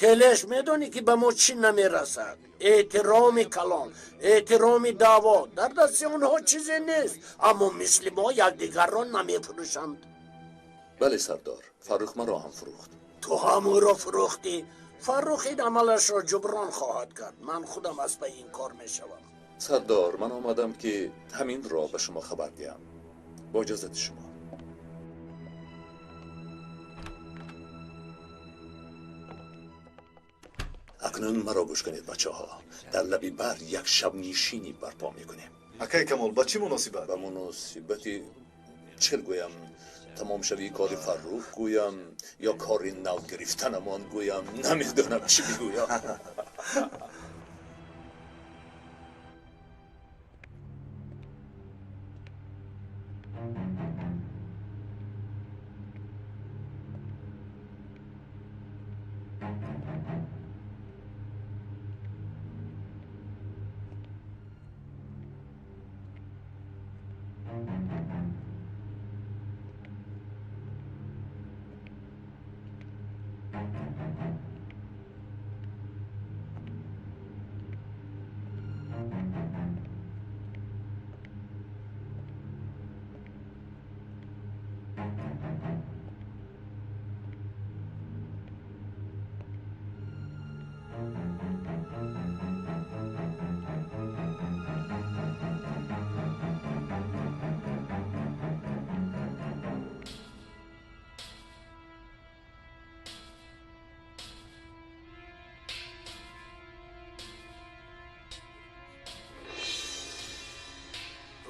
Келеш, медонӣ ки ба мо чӣ намерасад? Эҳтироми калон, эҳтироми даъво. Дар дасти онҳо чизе нест, аммо мисли мо якдигарро намефурӯшанд. Бале, сардор, Фаррух маро ҳам фурӯхт. Ту ҳам ӯро фурӯхтӣ. Фаррух ин амалашро ҷуброн хоҳад кард. Ман худам аз пайи ин кор мешавам. Сардор, ман омадам ки ҳаминро ба шумо хабар диҳам. Бо иҷозати шумо. Акнун маро гӯш кунед, бачаҳо. Дар лаби бар як шабнишинӣ барпо мекунем. Акай Камол, ба чӣ муносибат? Ба муносибати чӣ гӯям, тамомшавии кори Фаррух гӯям ё кори нав гирифтанамон гӯям, намедонам чӣ бигӯям.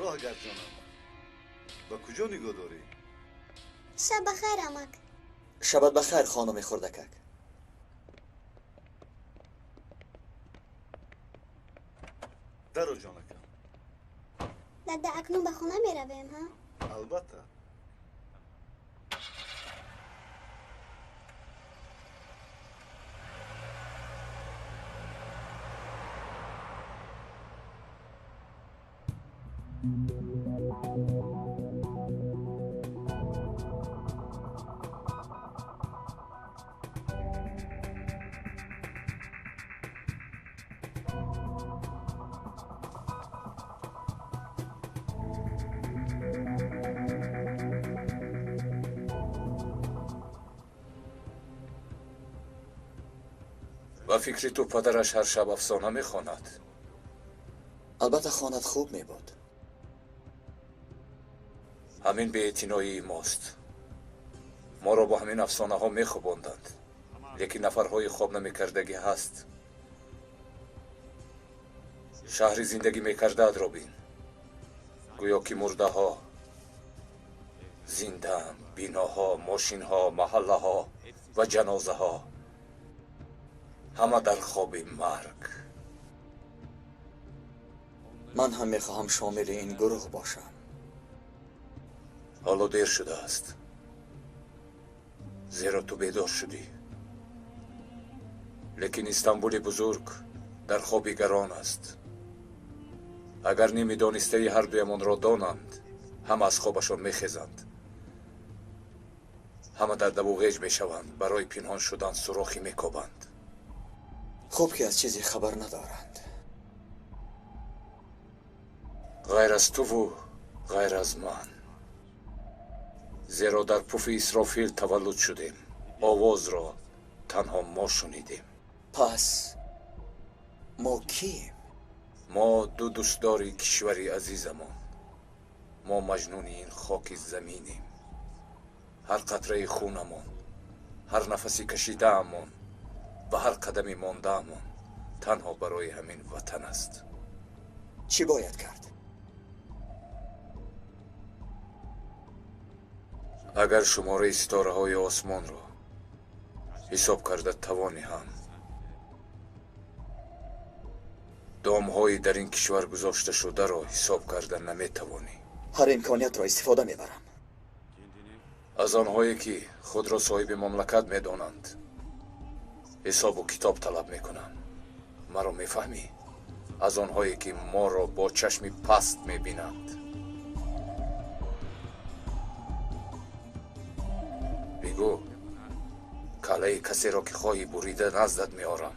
Роҳгар ҷонам, ба куҷо нигоҳ дорӣ? Шаб бахайр, амак. Шабат бахайр, хонуми хурдакак. Даро, ҷонакам. Дада, акнун ба хона меравем, ҳа? Албатта. Ба фикри ту падараш ҳар шаб афсона мехонад? Албатта хонад, хуб мебуд. Ҳамин беэътиноии мост. Моро бо ҳамин афсонаҳо мехобонданд, лекин нафарҳои хоб намекардагӣ ҳаст. Шаҳри зиндагӣ мекардаадро бин, гӯё ки мурдаҳо зиндаанд. Биноҳо, мошинҳо, маҳаллаҳо ва ҷанозаҳо ҳама дар хоби марг. Ман ҳам мехоҳам шомили ин гурӯҳ бошам. Ҳоло дер шудааст, зеро ту бедор шудӣ. Лекин Истанбули бузург дар хоби гарон аст. Агар немидонистаи ҳардуямонро донанд, ҳама аз хобашон мехезанд, ҳама дар даву ғеҷ мешаванд, барои пинҳон шудан сурохӣ мекобанд. Хуб ки аз чизе хабар надоранд. Ғайр аз туву ғайр аз ман, зеро дар пуфи Исрофил таваллуд шудем. Овозро танҳо мо шунидем. Пас мо кием? Мо ду дӯстдори кишвари азизамон. Мо маҷнуни ин хоки заминем. Ҳар қатраи хунамон, ҳар нафаси кашидаамон ва ҳар қадами мондаамон танҳо барои ҳамин ватан аст. Чӣ бояд кард? Агар шумораи ситораҳои осмонро ҳисоб карда тавонӣ ҳам, домҳои дар ин кишвар гузошташударо ҳисоб карда наметавонӣ. Ҳар имкониятро истифода мебарам. Аз онҳое ки худро соҳиби мамлакат медонанд ҳисобу китоб талаб мекунам. Маро мефаҳмӣ? Аз онҳое ки моро бо чашми паст мебинанд. Бигӯ, каллаи касеро ки хоҳӣ бурида наздат меорам.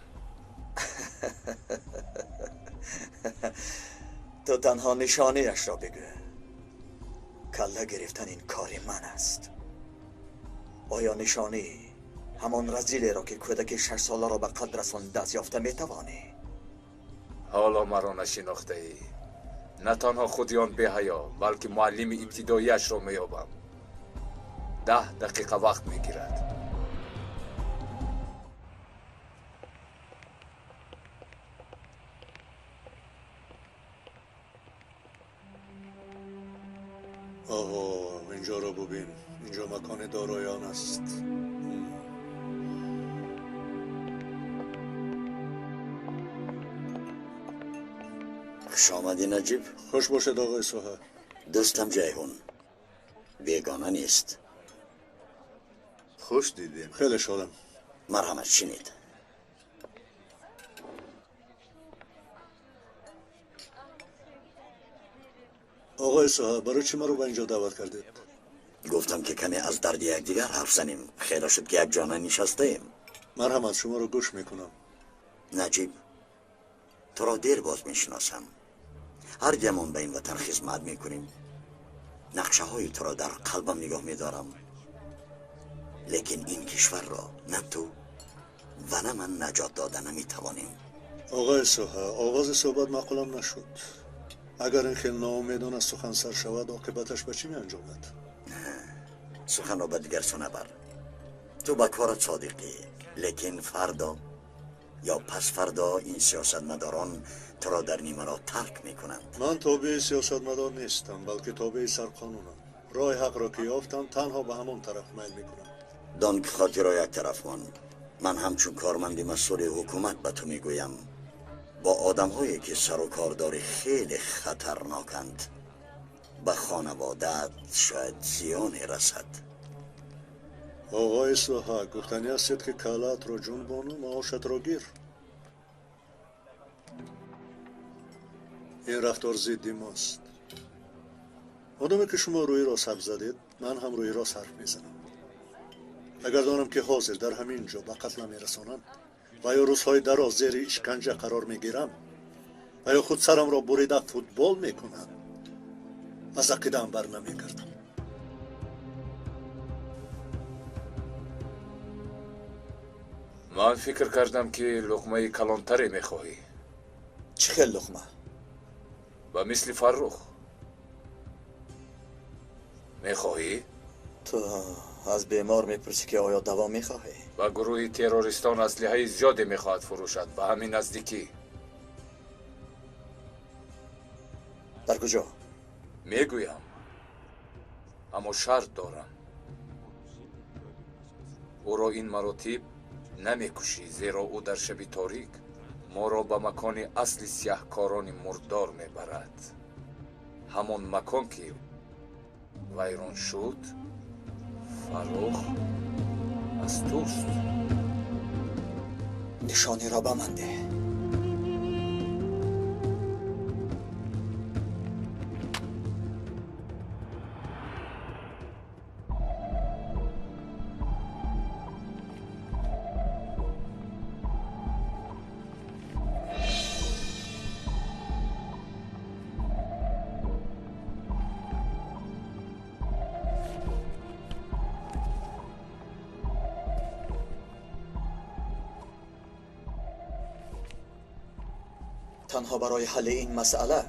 Ту танҳо нишонаашро бигӯ. Калла гирифтан ин кори ман аст. Оё нишонӣ ҳамон разилеро ки кӯдаки шашсоларо ба қатл расонд даст ёфта метавонӣ? Ҳоло маро нашинохтаӣ. На танҳо худи он беҳаё, балки муаллими ибтидоияшро меёбам. 10 дақиқа вақт мегирад. Оҳо, инҷоро бубин. Инҷо макони дороён аст. Хуш омадӣ, Наҷиб. Хуш бошед, оғои Соҳа. Дӯстам Ҷайҳун бегона нест. Хуш дидем. Хеле шодам. Марҳамат, шинед. Оғои Соҳа, барои чӣ маро ба инҷо даъват кардед? Гуфтам ки каме аз дарди якдигар ҳарф занем. Хеле шуд ки якҷона нишастаем. Марҳамат, шуморо гӯш мекунам. Наҷиб, туро дер боз мешиносам. Ҳар дуямон ба ин ватан хизмат мекунем. Нақшаҳои туро дар қалбам нигоҳ медорам. Лекин ин кишварро на ту ва на ман наҷот дода наметавонем. Оғои Соҳа, оғози суҳбат маъқулам нашуд. Агар ин хел ноумедона сухан сар шавад, оқибаташ ба чӣ меанҷомад? Суханро ба дигар су набар. Ту ба корат содиқӣ, лекин фардо ё пасфардо ин сиёсатмадорон туро дар нимаро тарк мекунанд. Ман тобеи сиёсатмадор нестам, балки тобеи сарқонунам. Роҳи ҳақро ки ёфтам, танҳо ба ҳамон тараф майл мекунам. Дон ки хотирро як тараф мон. Ман ҳамчун корманди масъули ҳукумат ба ту мегӯям, бо одамҳое ки сару кор дорӣ хеле хатарноканд. Ба хонаводаат шояд зиёне расад. Оғои Соҳа, гуфтанӣ ҳастед ки каллаатро ҷунбону маошатро гир. Ин рафтор зидди мост. Одаме ки шумо рӯи рост ҳарф задед, ман ҳам рӯи рост ҳарф мезанам. Агар донам ки ҳозир дар ҳамин ҷо ба қатл намерасонанд ва ё рӯзҳои дароз зери ишканҷа қарор мегирам ва ё худ сарамро бурида футбол мекунанд, аз ақидаам бар намегардам. Ман фикр кардам ки луқмаи калонтаре мехоҳӣ. Чӣ хел луқма? Ба мисли Фаррух. Мехоҳӣ? Ту аз бемор мепурсӣ ки оё даво мехоҳӣ? Ба гурӯҳи террористон аслиҳаи зиёде мехоҳад фурӯшад ба ҳамин наздикӣ. Дар куҷо? Мегӯям, аммо шарт дорам. Ӯро ин маротиб намекушӣ, зеро ӯ дар шаби торик моро ба макони асли сиёҳкорони мурдор мебарад. Ҳамон макон ки вайрон шуд, Фаррух аз туст. Нишониро ба ман деҳ. Танҳо барои ҳалли ин масъала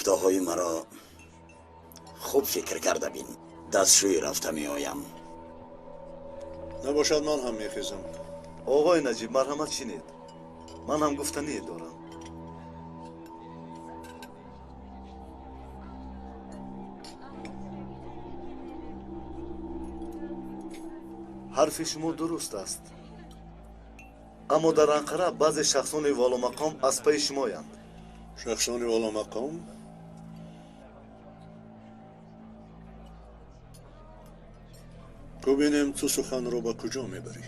Гуфтаҳои маро хуб фикр карда бин. Дастшӯй рафта меоям. Набошад, ман ҳам мехезам. Оғои Наҷиб, марҳамат шинед. Ман ҳам гуфтание дорам. Ҳарфи шумо дуруст аст. Аммо дар Анқара баъзе шахсони воломақом аз пайи шумоянд. Шахсони воломақом? Бубинем ту суханро ба куҷо мебарӣ.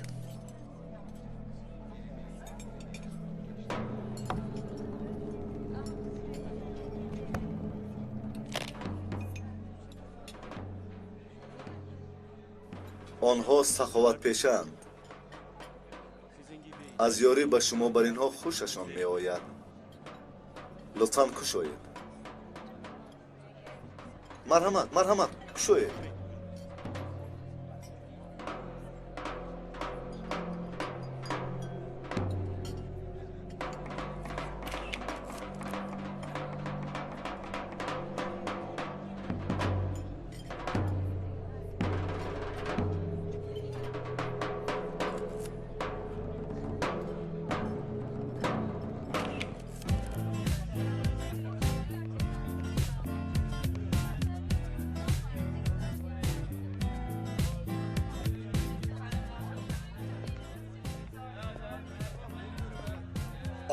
Онҳо саховатпешаанд. Аз ёрӣ ба шумо бар инҳо хушашон меояд. Лутфан кушоед. Марҳамат, марҳамат, кушоед.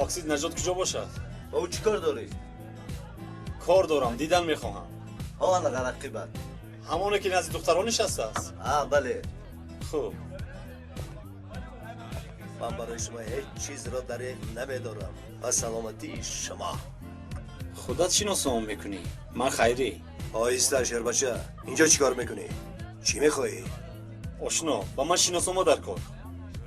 Оксид наҷот куҷо бошад? Ба ӯ чӣ кор дорӣ? Кор дорам, дидан мехоҳам. Ҳо, ана рақибат. Ҳамоне ки назди духтарон нишастааст? А, бале. Хуб. Ман барои шумо ҳеҷ чизро дареғ намедорам. Ба саломатии шумо. Худат шиносоам мекунӣ? Ман Хайрӣ. Оҳиста, шербача. Инҷо чӣ кор мекунӣ? Чӣ мехоҳӣ? Ошно, ба ман шиносома дар кор.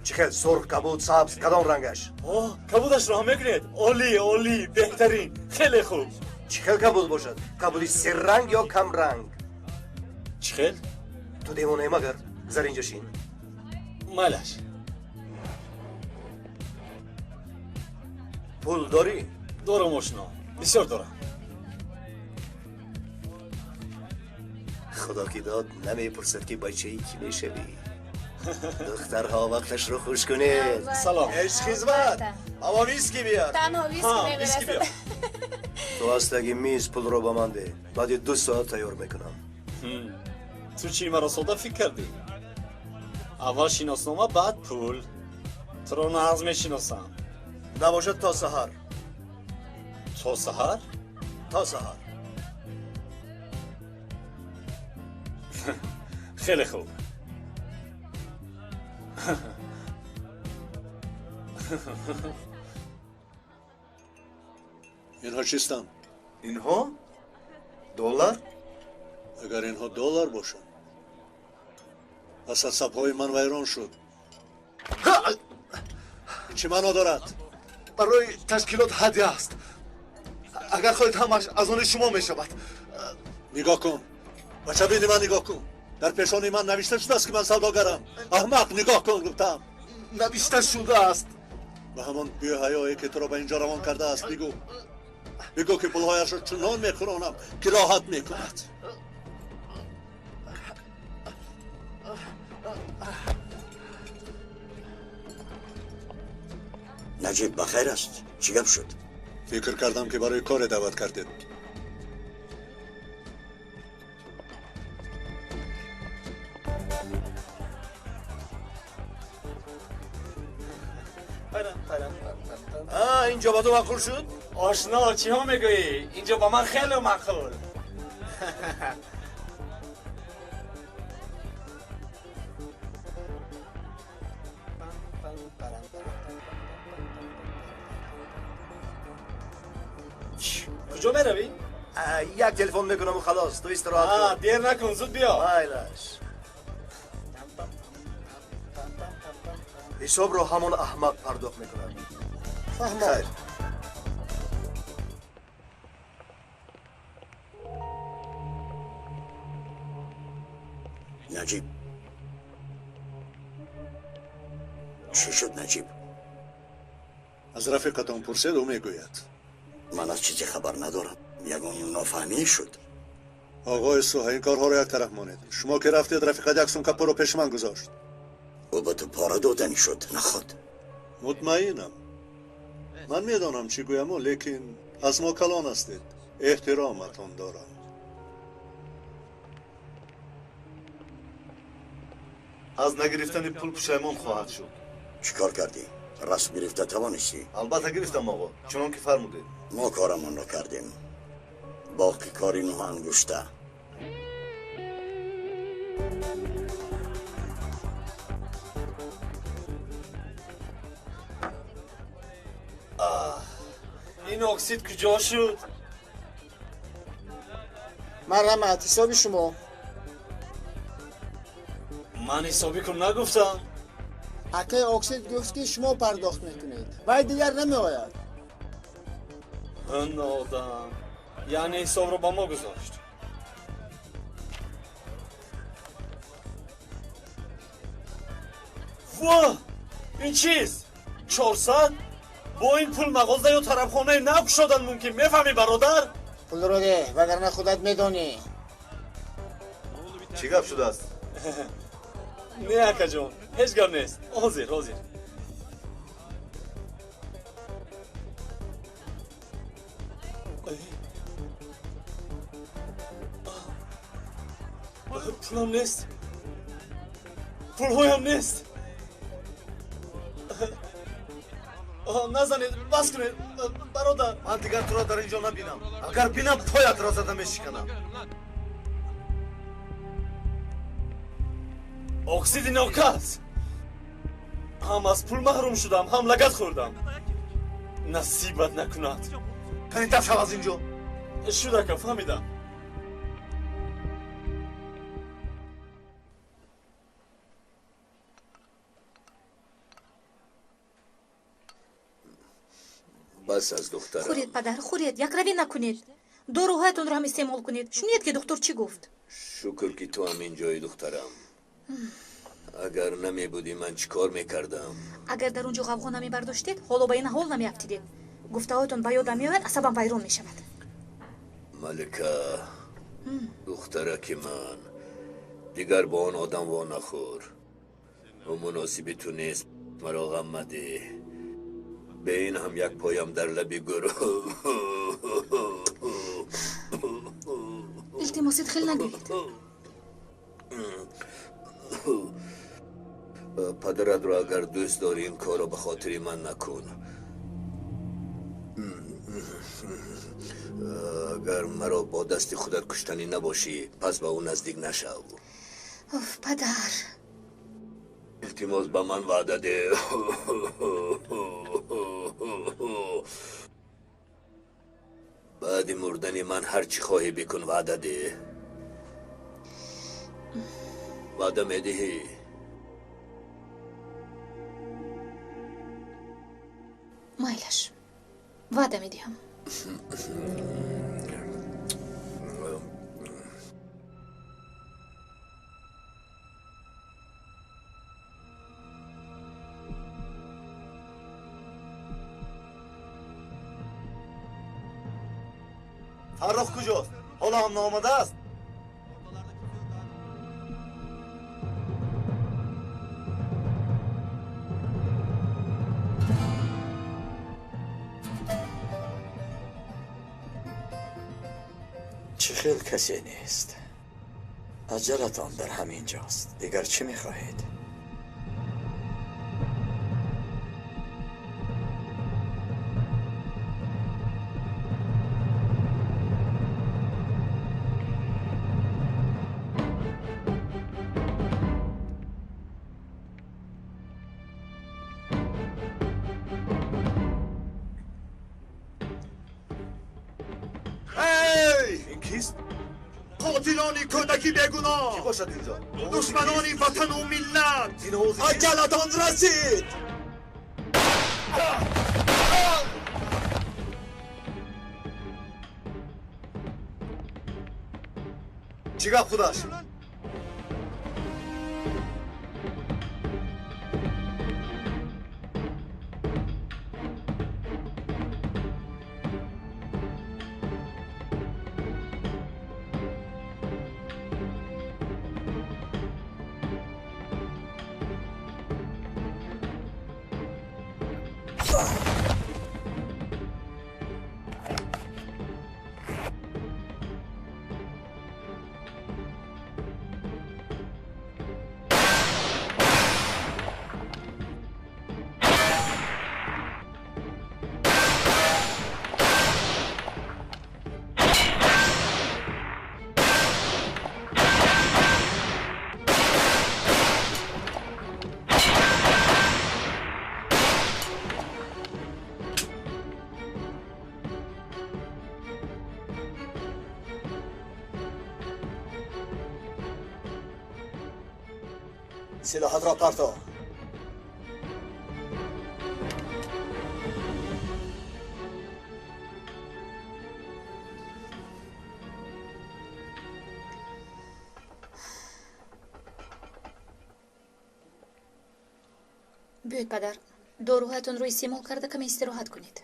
Чӣ хел? Сурх, кабуд, сабз, кадом рангаш? О, кабудашро ҳам мекунед? Олӣ, олӣ, беҳтарин, хеле хуб. Чӣ хел кабуд бошад? Кабуди серранг ё камранг? Чӣ хел? Ту девонаи магар? Гузар инҷо шин. Майлаш. Пул дорӣ? Дорам, ошно, бисёр дорам. Худо ки дод, намепурсад ки бачаи кӣ мешавӣ. Духтарҳо вақташро хуш кунед. Салом. Иш хизмат. Ама виски биёр. Танҳо виски мерасад. Ту аз таги миз пулро ба ман деҳ. Баъди 2 соат тайёр мекунам. Ту чӣ маро сода фикр кардӣ? Аввал шиноснома, баъд пул. Туро нағз мешиносам. Набошад то саҳар. То саҳар? То саҳар. Хеле хуб. Инҳо чистанд? Инҳо? Доллар? Агар инҳо доллар бошанд, пас асабҳои ман вайрон шуд. Ин чӣ маъно дорад? Барои ташкилот ҳадя аст. Агар хоҳед ҳамаш аз они шумо мешавад. Нигоҳ кун. Ба чабини ман нигоҳ кун. Дар пешони ман навишта шудааст ки ман савдогарам. Аҳмақ, нигоҳ кун, гуфтам. Навишта шудааст. Ба ҳамон беҳаёе ки туро ба инҷо равон кардааст бигӯ. Бигӯ ки пулҳояшро чунон мехӯронам ки роҳат мекунад. Наҷиб, ба хайр аст? Чӣ гап шуд? Фикр кардам ки барои коре даъват кардед. Инҷо ба ту маъқул шуд? Ошно, чиҳо мегӯӣ? Инҷо ба ман хеле маъқул. Куҷо меравӣ? Як телефон мекунаму халос. Ту истироҳат кун. Дер накун, зуд биё. Майлаш. Ҳисобро ҳамон аҳмақ пардохт мекунад. Фаҳмам. Наҷиб, чӣ шуд, Наҷиб? Аз рафиқатон пурсед, ӯ мегӯяд. Ман аз чизе хабар надорам. Ягон нофаҳмӣ шуд? Оғои Суҳа, ин корҳоро як тараф монед. Шумо ки рафтед, рафиқат як сумка пулро пеши ман гузошт. Ӯ ба ту пора додани шуд, наход? Мутмаинам. Ман медонам чӣ гӯяму, лекин аз мо калон ҳастед. Эҳтироматон дорам. Аз нагирифтани пул пушаймон хоҳад шуд. Чӣ кор кардӣ? Расм гирифта тавонистӣ? Албатта гирифтам, оғо, чунон ки фармудед. Мо корамонро кардем. Боқӣ кори нӯҳ ангушта. Ин оксид куҷо шуд? Марҳамат, ҳисоби шумо. Ман ҳисобӣ кун нагуфтам. Акаи оксид гуфт, ки шумо пардохт мекунед. Вай дигар намеояд. Одам, яъне ҳисобро ба мо гузошт. Воҳ, ин чист? 400? Бо ин пул мағоза ё тарабхонаи нав кушодан мумкин, мефаҳмӣ, бародар? Пулро деҳ, вагарна худат медонӣ. Чӣ гап шудааст? Не, акаҷон, ҳеҷ гап нест. Ҳозир, ҳозир. Пулам нест, пулҳоям нест. Назанед, бас кунед, бародар. Ман дигар туро дар ин ҷо набинам. Агар бинам, поятро зада мешиканам. Оксиди нокас. Ҳам аз пул маҳрум шудам, ҳам лагат хӯрдам. Насибат накунад. Кани даф шав аз ин ҷо. Шуд, ака, фаҳмидам. Бас аз духтарам. Хӯред, падар, хӯред, якравӣ накунед. Доруҳоятонро ҳам истеъмол кунед. Шунид, ки духтур чӣ гуфт? Шукр, ки ту ҳам ин ҷои, духтарам. Агар намебудӣ, ман чӣ кор мекардам? Агар дар он ҷо ғавғо намебардоштед, ҳоло ба ин ҳол намеафтидед. Гуфтаҳоятон ба ёдам меояд, асабам вайрон мешавад. Малика, духтараки ман, дигар бо он одам во нахӯр. Ӯ муносиби ту нест, маро ғам мадеҳ. Бе ин ҳам як поям дар лаби гӯр. Илтимосит хел нагӯед. Падаратро агар дӯст дорӣ, ин корро ба хотири ман накун. Агар маро бо дасти худат куштанӣ набошӣ, пас ба ӯ наздик нашав. Оф, падар. Илтимос, ба ман ваъда деҳ. Баъди мурдани ман ҳар чӣ хоҳӣ бикун, ваъда деҳ. Ваъда медиҳӣ? Майлаш, ваъда медиҳам. Фаррух куҷост? Ҳоло ҳам наомадааст? Чӣ хел касе нест. Аҷалатон дар ҳамин ҷост. Дигар чӣ мехоҳед? Қотилони кӯдаки бегуноҳ, Кӣ бошад инҷо? Душманони ватану миллат, аҷалатон расид. Чӣ гап худаш? Силоҳатро парто. Биёед, падар, доруҳоятонро истеъмол карда каме истироҳат кунед.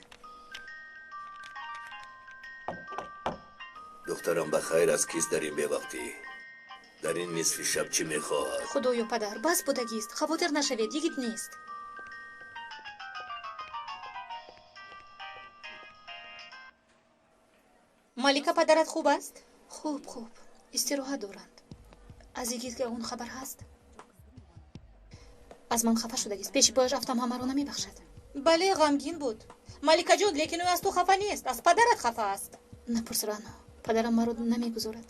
Духтарам, ба хайр аст? Кист дар ин бевақтӣ, дар ин нисфи шаб чӣ мехоҳад? Худоё, падар, бас будагист, хавотир нашавед, йигит нест. Малика, падарат хуб аст? Хуб, хуб, истироҳат доранд. Аз йигит ягон хабар ҳаст? Аз ман хафа шудагист, пеши пояш рафтам, ҳамаро намебахшад. Бале, ғамгин буд, Маликаҷон, лекин ӯ аз ту хафа нест, аз падарат хафа аст. Напурс, Рано, падарам маро намегузорад.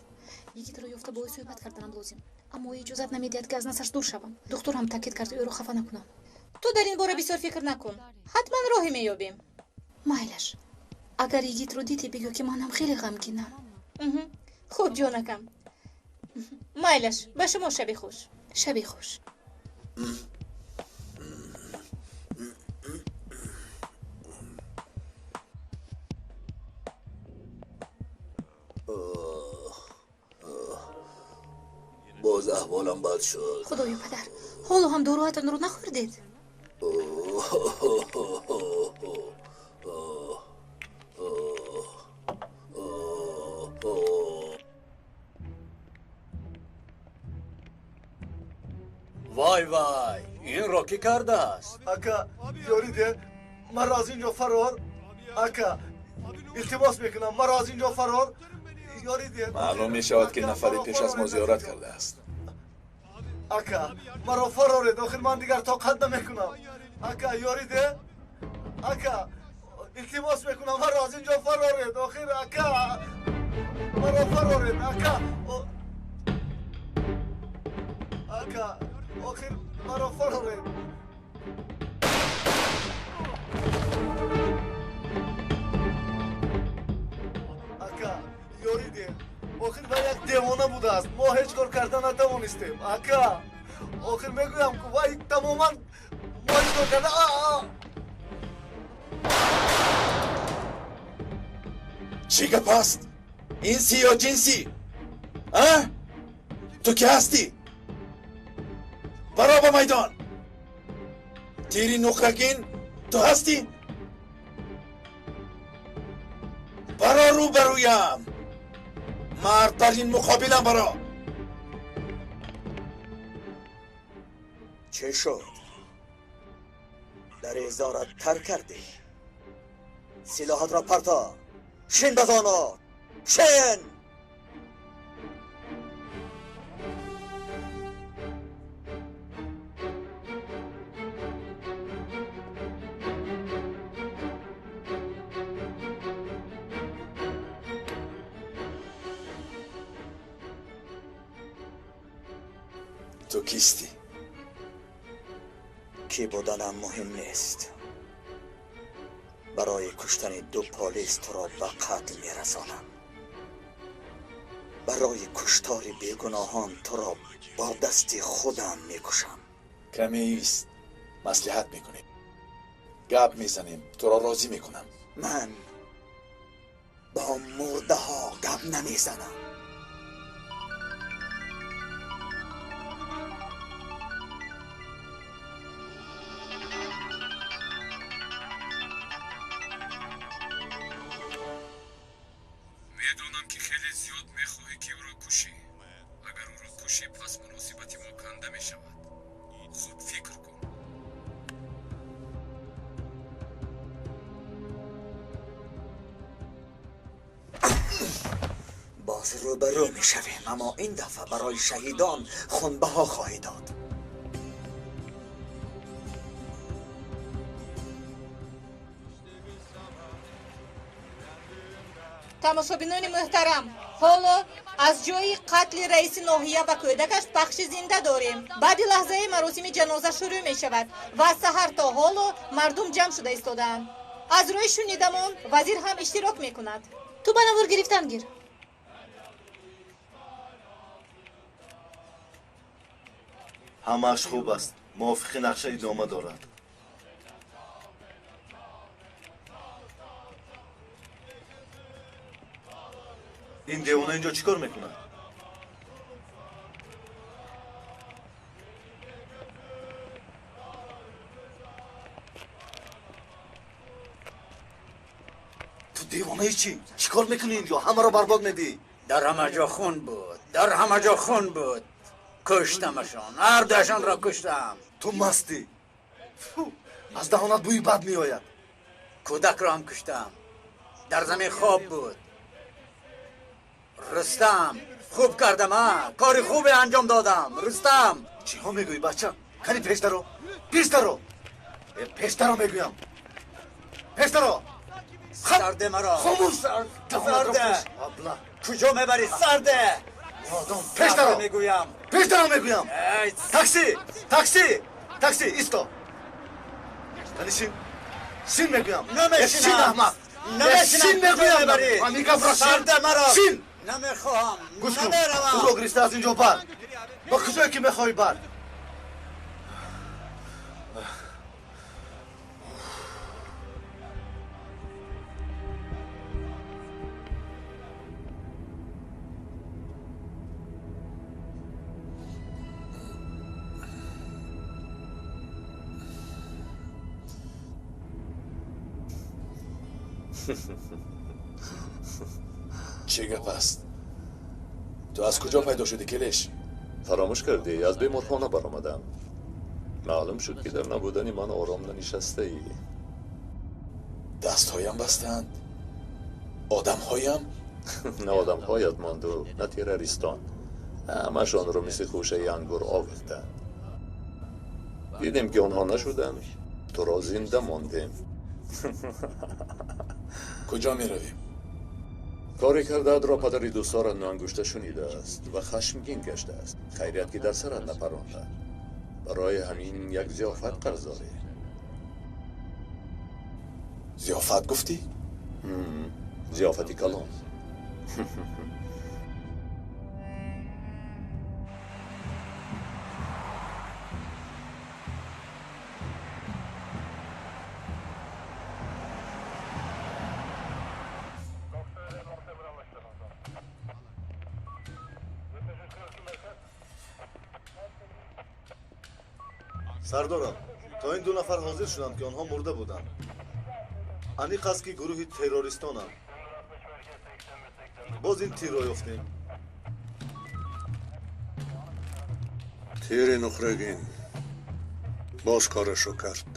Йигитро ёфта бо ӯ суҳбат карданам лозим, аммо ӯ иҷозат намедиҳад, ки аз наздаш дур шавам. Духтур ҳам таъкид кард, ӯро хафа накунам. Ту дар ин бора бисёр фикр накун, ҳатман роҳе меёбем. Майлаш, агар йигитро дидӣ, бигӯ, ки манам хеле ғамгинам. Хуб, ҷонакам, майлаш, ба шумо шаби хуш. Шаби хуш. Боз аҳволам бад шуд. Худоё, падар, ҳоло ҳам доруҳоятонро нахӯрдед? Вай, вай, инро кӣ кардааст? Ака, ёрӣ деҳ, маро аз ин ҷо фарор. Ака, илтимос мекунам, маро аз ин ҷо фарор. Маълум мешавад, ки нафаре пеш аз мо зиёрат кардааст. Ака, маро фароред, охир ман дигар тоқат намекунам. Ака, ёрӣ деҳ. Ака, илтимос мекунам, маро аз ин ҷо фароред, охир ака, маро фароред, ака. Ака, охир маро фароред. Ака, ёрӣ деҳ, охир вай як девона будааст, мо ҳеҷ кор карда натавонистем. Ака, охир мегӯям, ку вай тамоман мо ҳеҷ кор карда. Чӣ гап аст? Инсӣ ё ҷинсӣ? А? Ту кӣ ҳастӣ? Баро ба майдон! Тири нуқрагин ту ҳастӣ? Баро рӯбарӯям! Мард бар ин муқобилам баро! Чӣ шуд? Дар эзорат тар кардӣ? Силоҳатро парто! Шин ба зону! Шин! Ту кистӣ? Кӣ буданам муҳим нест. Барои куштани ду полис туро ба қатл мерасонам. Барои куштори бегуноҳон туро бо дасти худам мекушам. Каме ист, маслиҳат мекунем, гап мезанем, туро розӣ мекунам. Ман бо мурдаҳо гап намезанам. Медонам, ки хеле зиёд мехоҳӣ, ки ӯро кушӣ. Агар ӯро кушӣ, пас муносибати мо канда мешавад. Хуб фикр кун. Боз рӯбарӯ мешавем, аммо ин дафъа барои шаҳидон хунбаҳо хоҳӣ дод. Тамошобинони муҳтарам, ҳоло аз ҷои қатли раиси ноҳия ва кӯдакаш пахши зинда дорем. Баъди лаҳзаи маросими ҷаноза шурӯъ мешавад ва аз саҳар то ҳоло мардум ҷамъ шуда истодаанд. Аз рӯи шунидамон вазир ҳам иштирок мекунад. Ту ба навор гирифтан гир. Ҳамааш хуб аст. Мувофиқи нақша идома дорад. Ин девона инҷо чӣ кор мекунад? Ту девонаи чӣ? Чӣ кор мекунӣ инҷо? Ҳамаро барбод медиҳӣ. Дар ҳама ҷо хун буд. Дар ҳама ҷо хун буд. Куштамашон. Ҳар дуяшонро куштам. Ту мастӣ. Аз даҳонат бӯи бад меояд. Кӯдакро ҳам куштам. Дар замин хоб буд. Рустам, хуб кардам, а? Кори хубе анҷом додам. Рустам. Чиҳо мегӯӣ, бача? Кани пештаро. Пештаро. Пештаро мегӯям. Пештаро. Сарде маро. Хомӯш. Сарде. Куҷо мебарӣ? Сарде. Одам, пештаро. Мегӯям. Пештаро мегӯям. Такси, такси, такси, исто. Кани шин. Шин мегӯям. Намешинам. Шин, аҳмақ. Намешинам. Шин мегӯям. Ҳамин Сарде маро. Шин. Намехоҳам. Гӯш кун. Намеравам. Ӯро гирифта аз инҷо бар. Ба куҷое ки мехоҳӣ бар. Чӣ гап аст? Ту аз куҷо пайдо шудӣ, Келеш? Фаромӯш кардӣ, аз беморхона баромадам. Маълум шуд, ки дар набудани ман ором нанишастаӣ. Дастҳоям бастанд, одамҳоям. На одамҳоят монду, на террористон. Ҳамашонро мисли хӯшаи ангур овехтанд. Дидем, ки онҳо нашуданд, туро зинда мондем. Куҷо меравем? Коре кардаатро падари дӯстдорат ноангушта шунидааст ва хашмгин гаштааст. Хайрият, ки дар сарат напаронда. Барои ҳамин як зиёфат қарз дорӣ. Зиёфат гуфтӣ? Зиёфати калон. Сардорам, то ин ду нафар ҳозир шуданд, ки онҳо мурда буданд. Аниқ аст, ки гурӯҳи террористонанд. Боз ин тирро ёфтем. Тири нуқрагин боз корашро кард.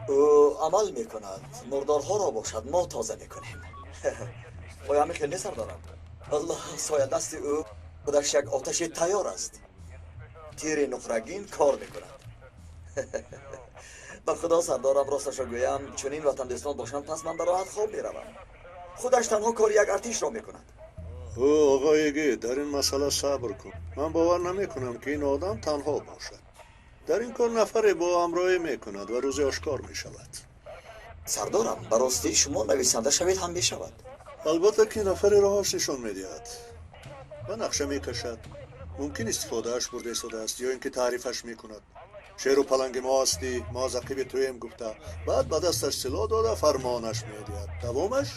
Ӯ амал мекунад, мурдорҳоро бошад мо тоза мекунем. Оё ҳамин хел не, сардорам? Аллоҳ, соядасти ӯ худаш як оташи тайёр аст. Тири нуқрагин кор мекунад. Ба худо, сардорам, росташро гӯям, чунин ватандӯстон бошанд, пас ман ба роҳат хоб меравам. Худаш танҳо кори як артишро мекунад. Ӯ, оғои гид, дар ин масъала сабр кун. Ман бовар намекунам, ки ин одам танҳо бошад. Дар ин кор нафаре бо ҳамроҳӣ мекунад ва рӯзе ошкор мешавад. Сардорам, ба ростӣ шумо нависанда шавед ҳам мешавад. Албатта, ки нафаре роҳаш нишон медиҳад ва нақша мекашад. Мумкин истифодааш бурда истодааст ё ин ки таърифаш мекунад. Шеру паланги мо ҳастӣ, мо аз ақиби туем гуфта, баъд ба дасташ силоҳ дода фармонаш медиҳад. Давомаш?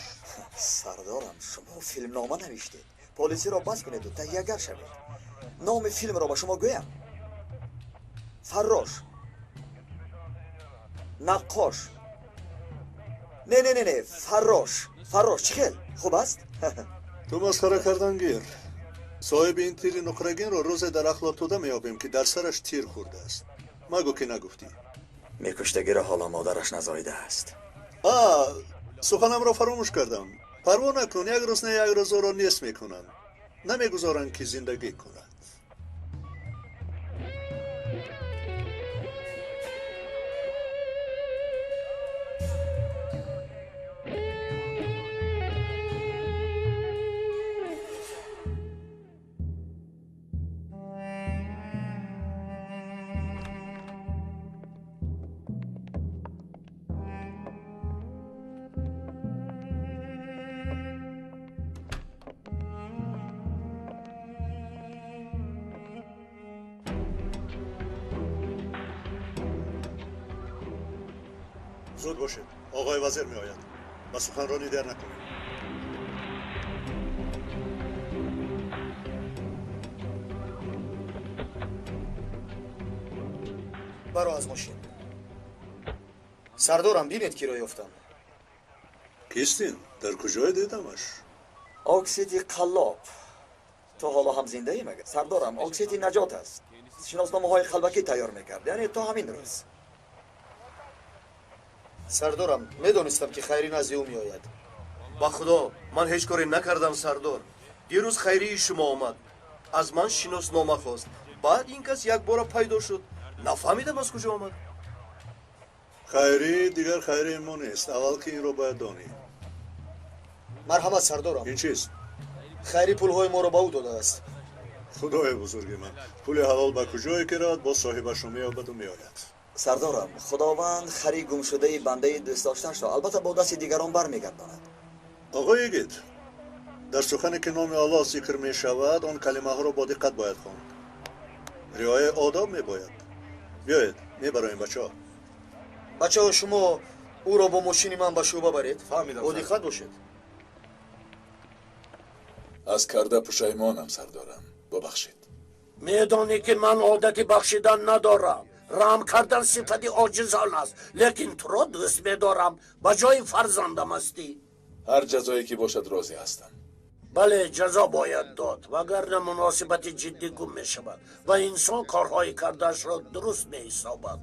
Сардорам, шумо филмнома навиштед. Полисиро бас кунеду таҳиягар шавед. Номи филмро ба шумо гӯям. Фаррош, наққош. Не, не, не, не, фаррош. Фаррош чӣ хел? Хуб аст? Ту масхара кардан гир. Соҳиби ин тири нуқрагинро рӯзе дар ахлоттуда меёбем, ки дар сараш тир хӯрдааст. Магӯ, ки нагуфтӣ. Мекуштагиро ҳоло модараш назоидааст. А, суханамро фаромӯш кардам. Парво накун, як рӯз не як рӯз ӯро нест мекунанд. Намегузоранд, ки зиндагӣ кунад. Зуд бошед, оғои вазир меояд. Ба суханронӣ дер накунед. Баро аз мошин. Сардорам, бинед киро ёфтам. Кистин? Дар куҷое дидамаш? Оксиди қаллоб. То ҳоло ҳам зиндаӣ магар? Сардорам, оксиди наҷот аст. Шиносномаҳои қалбакӣ тайёр мекард, яъне то ҳамин рӯз. Сардорам, медонистам ки Хайрӣ назди ӯ меояд. Ба худо, ман ҳеҷ коре накардам, сардор. Дирӯз Хайрии шумо омад. Аз ман шиноснома хост. Баъд ин кас якбора пайдо шуд. Нафаҳмидам аз куҷо омад. Хайрӣ дигар хайрии мо нест. Аввал ки инро бояд донӣ. Марҳамат, сардорам. Ин чист? Хайрӣ пулҳои моро ба ӯ додааст. Худои бузурги ман, пули ҳалол ба куҷое ки равад, боз соҳибашро меёбаду меояд. Сардорам, худованд хари гумшудаи бандаи дӯстдоштаашро албатта бо дасти дигарон бармегардонад. Оғои йигит, дар сухане ки номи Аллоҳ зикр мешавад, он калимаҳоро бо диққат бояд хонд. Риояи одоб мебояд. Биёед, мебароем, бачаҳо. Бачаҳо, шумо ӯро бо мошини ман ба шӯъба баред. Фаҳмидам. Бо диққат бошед. Аз карда пушаймонам, сардорам. Бубахшед. Медонӣ ки ман одати бахшидан надорам. Раҳм кардан сифати оҷизон аст, лекин туро дӯст медорам. Ба ҷои фарзандам ҳастӣ. Ҳар ҷазое ки бошад розӣ ҳастам. Бале, ҷазо бояд дод, вагарна муносибати ҷиддӣ гум мешавад ва инсон корҳои кардаашро дуруст меҳисобад.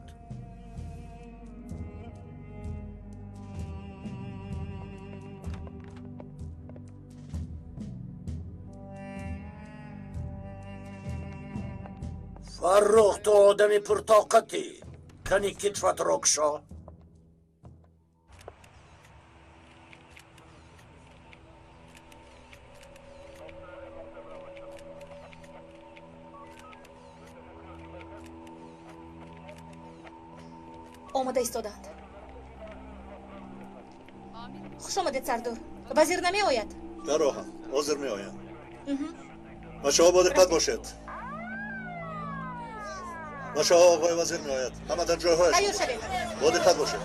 Фаррух, ту одами пуртоқатӣ. Кани китфатро кушо. Омода истоданд. Хуш омадед, сардор. Вазир намеояд? Дар роҳам, ҳозир меоянд. Бачаҳо, бо диққат бошед. Бачаҳо, оғои вазир меояд. Ҳама дар ҷойҳояшон. Тайёр шавед. Бо диққат бошед.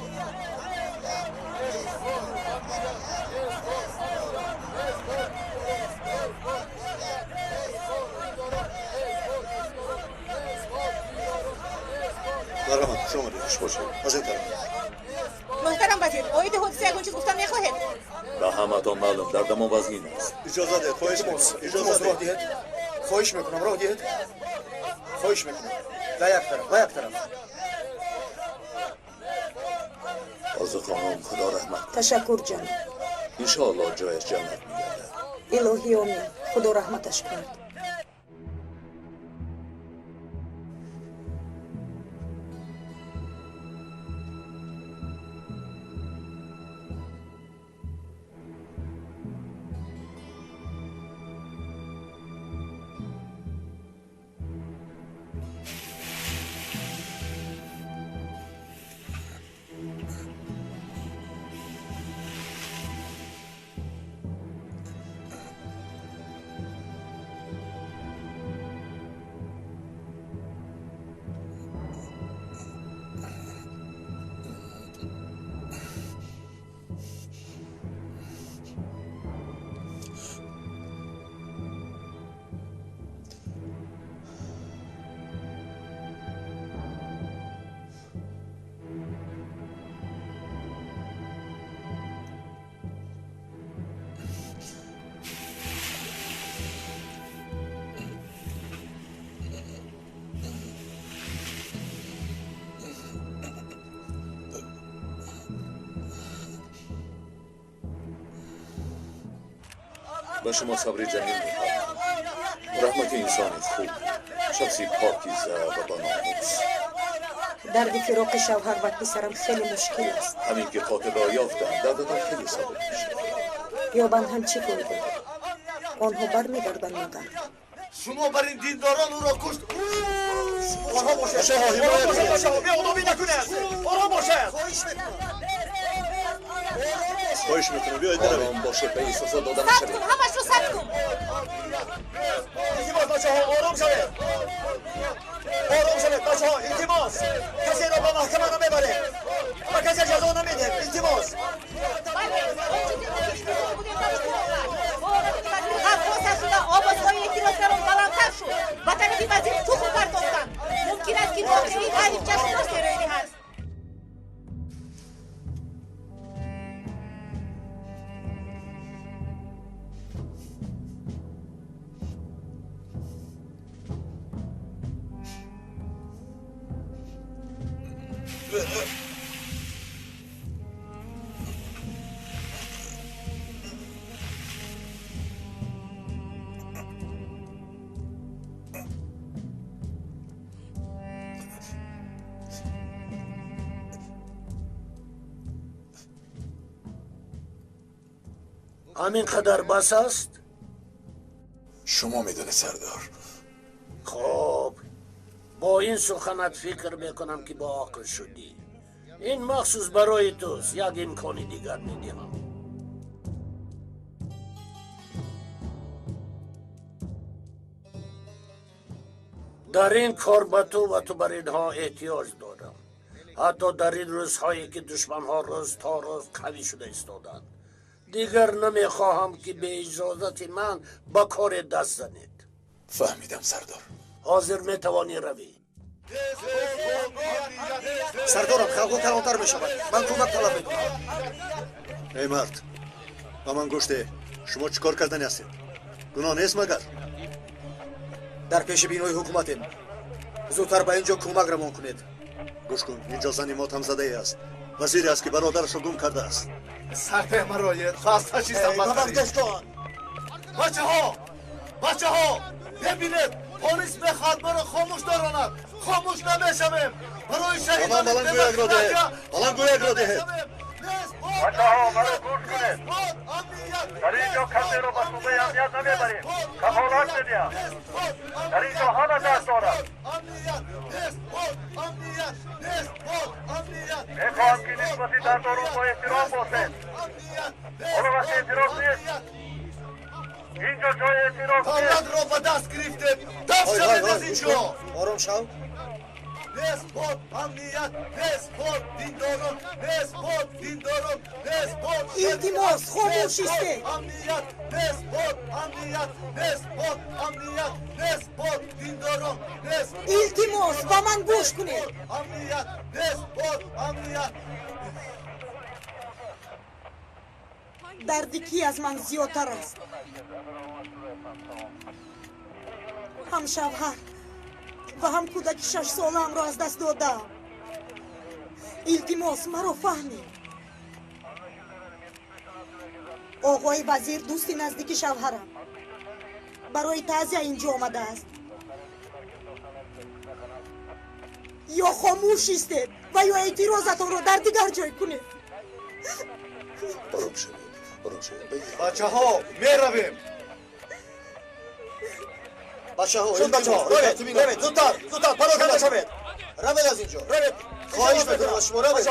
Марҳамат, хуш омадед. Хуш бошед. Аз ин тараф. Муҳтарам вазир, оиди ҳодиса ягон чиз гуфтан мехоҳед? Ба ҳаматон маълум, дардамон вазнин аст. Иҷоза диҳед, хоҳиш мекунам. Иҷоза роҳ диҳед. Хоҳиш мекунам, роҳ диҳед. Хоҳиш мекунам. Ба як тараф, ба як тараф. Орзу хонум, худо раҳмат кунад. Ташаккур, ҷаноб. Иншоаллоҳ ҷояш ҷаннат мегардад. Илоҳӣ омин. Худо раҳматаш кунад. Ба шумо сабри ҷамил мехоҳам. Раҳмати инсони хуб, шахси покиза ва бономус. Дарди фироқи шавҳар ва писарам хеле мушкил аст. Ҳамин ки қотилро ёфтам, дардатон хеле сабук мешавад. Ёбанд ҳам чӣ фоида? Онҳо бармегарданд, модар. Шумо бар ин диндорон ӯро кушт. Ором бошед. Ором бошед, бачаҳо, беодобӣ накунед. Ором бошед. Хоҳиш мекунам, биёед биравем. Ором бошед, ба эҳсосот дода Сабр нашавед. кун, ҳамашро сабр кун. Илтимос, бачаҳо, ором шавед. Ором шавед, бачаҳо, илтимос. Касеро ба маҳкама намебаред. Ба касе ҷазо намедиҳем. Илтимос. Овозҳои эътирозгарон баландтар шуд. Ба тарафи вазир тухм партофтанд. Мумкин аст, ки воқеаи ғайричашмдоште рӯй диҳад. Ҳамин қадар бас аст? Шумо медонед, сардор. Хоб, бо ин суханат фикр мекунам, ки бо ақл шудӣ. Ин махсус барои туст, як имкони дигар медиҳам. Дар ин кор ба ту ва ту бар инҳо эҳтиёҷ дорам. Ҳатто дар ин рӯзҳое, ки душманҳо рӯз то рӯз қавӣ шуда истоданд. Дигар намехоҳам, ки бе иҷозати ман ба коре даст занед. Фаҳмидам, сардор. Ҳозир метавонӣ равӣ. Сардорам, халқо калонтар мешавад. Ман кӯмак талаб мекунам. Эй мард, ба ман гӯш деҳ. Шумо чӣ кор кардани ҳастед? Гуноҳ нест магар? Дар пеши бинои ҳукуматем. Зудтар ба ин ҷо кӯмак равон кунед. Гӯш кун, ин ҷо зани мотамзадае аст. Вазире аст, ки бародарашро гум кардааст. Сарпе маро хаста чизам. Бачаҳо, бачаҳо, бибинед, полис мехоҳад маро хомӯш доронад. Хомӯш намешавем. Барои шаҳидони демократия баландгӯякро диҳед. Бачаҳо, маро гӯш кунед. Дар ин ҷо касеро ба шӯъбаи амният намебарем. Кафолат медиҳам. Дар ин ҷо ҳама даст дорад. Мехоҳам, ки нисбати дардорон бо эҳтиром бошед. Ҳоло вақти эътироз нест. Ин ҷо ҷои эътироз нест. Давлатро ба даст гирифтед. Дафт шавед аз ин ҷо. Ором шав. Нест бод амният, нест бод диндорон, нест бод диндорон, нест бод. Илтимос, хомӯш истед. Амният, нест бод амният, нест бод амният, нест бод диндорон, нест. Илтимос, ба ман гӯш кунед. Амният, нест бод амният. Дарди кӣ аз ман зиёдтар аст? Ҳам шавҳар ва ҳам кӯдаки шашсолаамро аз даст додаам. Илтимос, маро фаҳмед. Оғои вазир дӯсти наздики шавҳарам барои таъзия ин ҷо омадааст. Ё хомӯш истед ва ё эътирозатонро дар дигар ҷой кунед. Ором шавед, ором шавед. Бачаҳо, меравем. Бачаҳо, шуд бачаҳо, равед, равед, зудтар, зудтар, пароканда шавед. Равед аз ин ҷо, равед. Хоҳиш мекунам аз шумо, равед.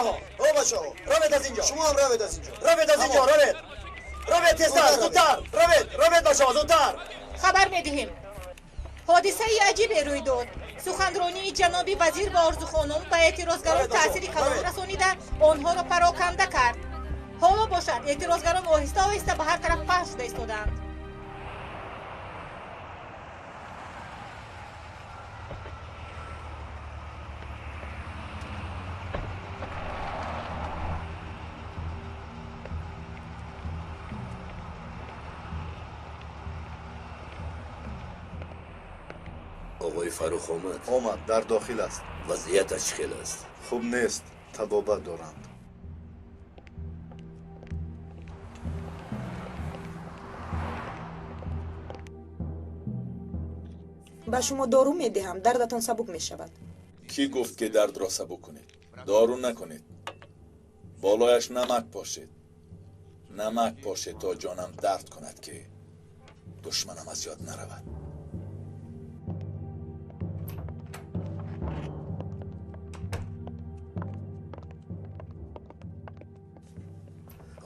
О, бачаҳо, равед аз ин ҷо. Шумо ҳам равед аз ин ҷо. Равед аз ин ҷо, равед. Равед тезтар, зудтар, равед, равед бачаҳо, зудтар. Хабар медиҳем. Ҳодисаи аҷибе рӯй дод. Суханронии ҷаноби вазир ва Орзухонум ба эътирозгарон таъсири калон расонида, онҳоро пароканда кард. Ҳоло бошад, эътирозгарон оҳиста оҳиста ба ҳар тараф паҳн шуда истодаанд. Оғои Фаррух омад? Омад, дар дохил аст. Вазъияташ чӣ хел аст? Хуб нест, табобат доранд. Ба шумо дору медиҳам, дардатон сабук мешавад. Кӣ гуфт, ки дардро сабук кунед? Дору накунед. Болояш намак пошед. Намак пошед, то ҷонам дард кунад, ки душманам аз ёд наравад.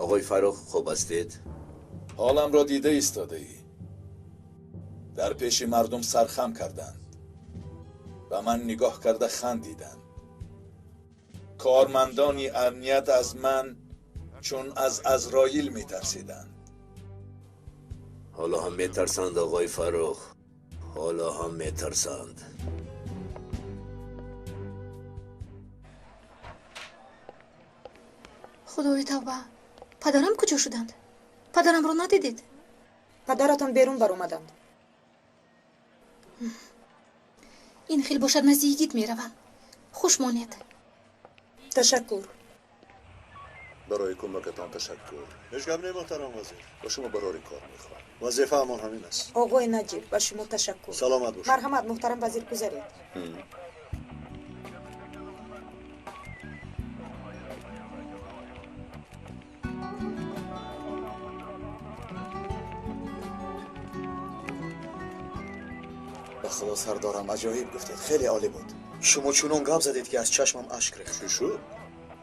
Оғои Фаррух, хуб ҳастед? Ҳоламро дида истодаӣ. Дар пеши мардум сархам карданд. Ба ман нигоҳ карда хандиданд. Кормандони амният аз ман Чун аз Азроил метарсиданд. Ҳоло ҳам метарсанд, оғои Фаррух. Ҳоло ҳам метарсанд. Худои тавба, падарам куҷо шуданд? Падарамро надидед? Падаратон берун баромаданд. Ин хел бошад, назди йигит меравам. Хуш монед. Ташаккур. Барои кӯмакатон ташаккур. Ҳеҷ гап не, муҳтарам вазир. Ба шумо барори кор мехоҳам. Вазифаамон ҳамин аст. Оғои Наҷиб, ба шумо ташаккур. Саломат бошед. Марҳамат, муҳтарам вазир, гузаред. Ба худо сардорам, аҷоиб гуфтед, хеле олӣ буд. Шумо чунон гап задед, ки аз чашмам ашк рехт. Чӣ шуд?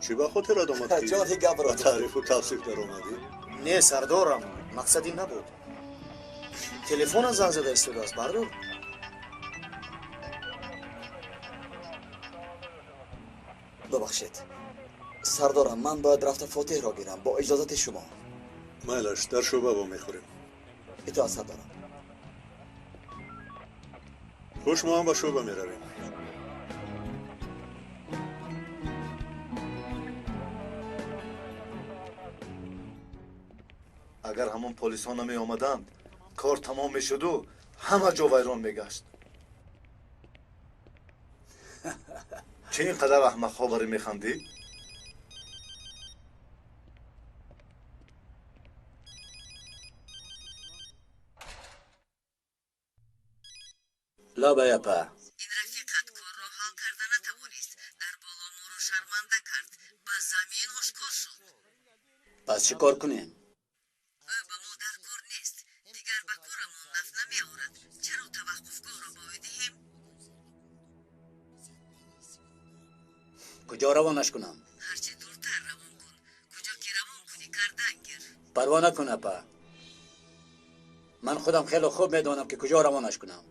Чӣ ба хотират омад, ки ҷони гапро ба таърифу тавсиф даромадӣ? Не, сардорам, мақсад ин набуд. Телефонат занг зада истодааст, бардор. Бубахшед сардорам, ман бояд рафта Фотиҳро гирам, бо иҷозати шумо. Майлаш, дар шӯъба вомехӯрем. Итоат, сардорам. Хуш, мо ҳам ба шӯъба меравем. Агар ҳамон полисҳо намеомаданд, кор тамом мешуду ҳама ҷо вайрон мегашт. Чӣ ин қадар аҳмақҳо барӣ механдӣ? Лабай, апа. Ин рафиқат корро ҳал карда натавонист. Дар боло моро шарманда кард. Ба замин ошкор шуд. Пас чӣ кор кунем? Ӯ ба мо дар кор нест. Дигар ба корамон наф намеорад. Чаро таваққуфгоҳро ба ӯ диҳем? Куҷо равонаш кунам? Ҳарчи дуртар равон кун. Куҷо ки равон кунӣ, кардан гир. Парво накун, апа. Ман худам хеле хуб медонам, ки куҷо равонаш кунам.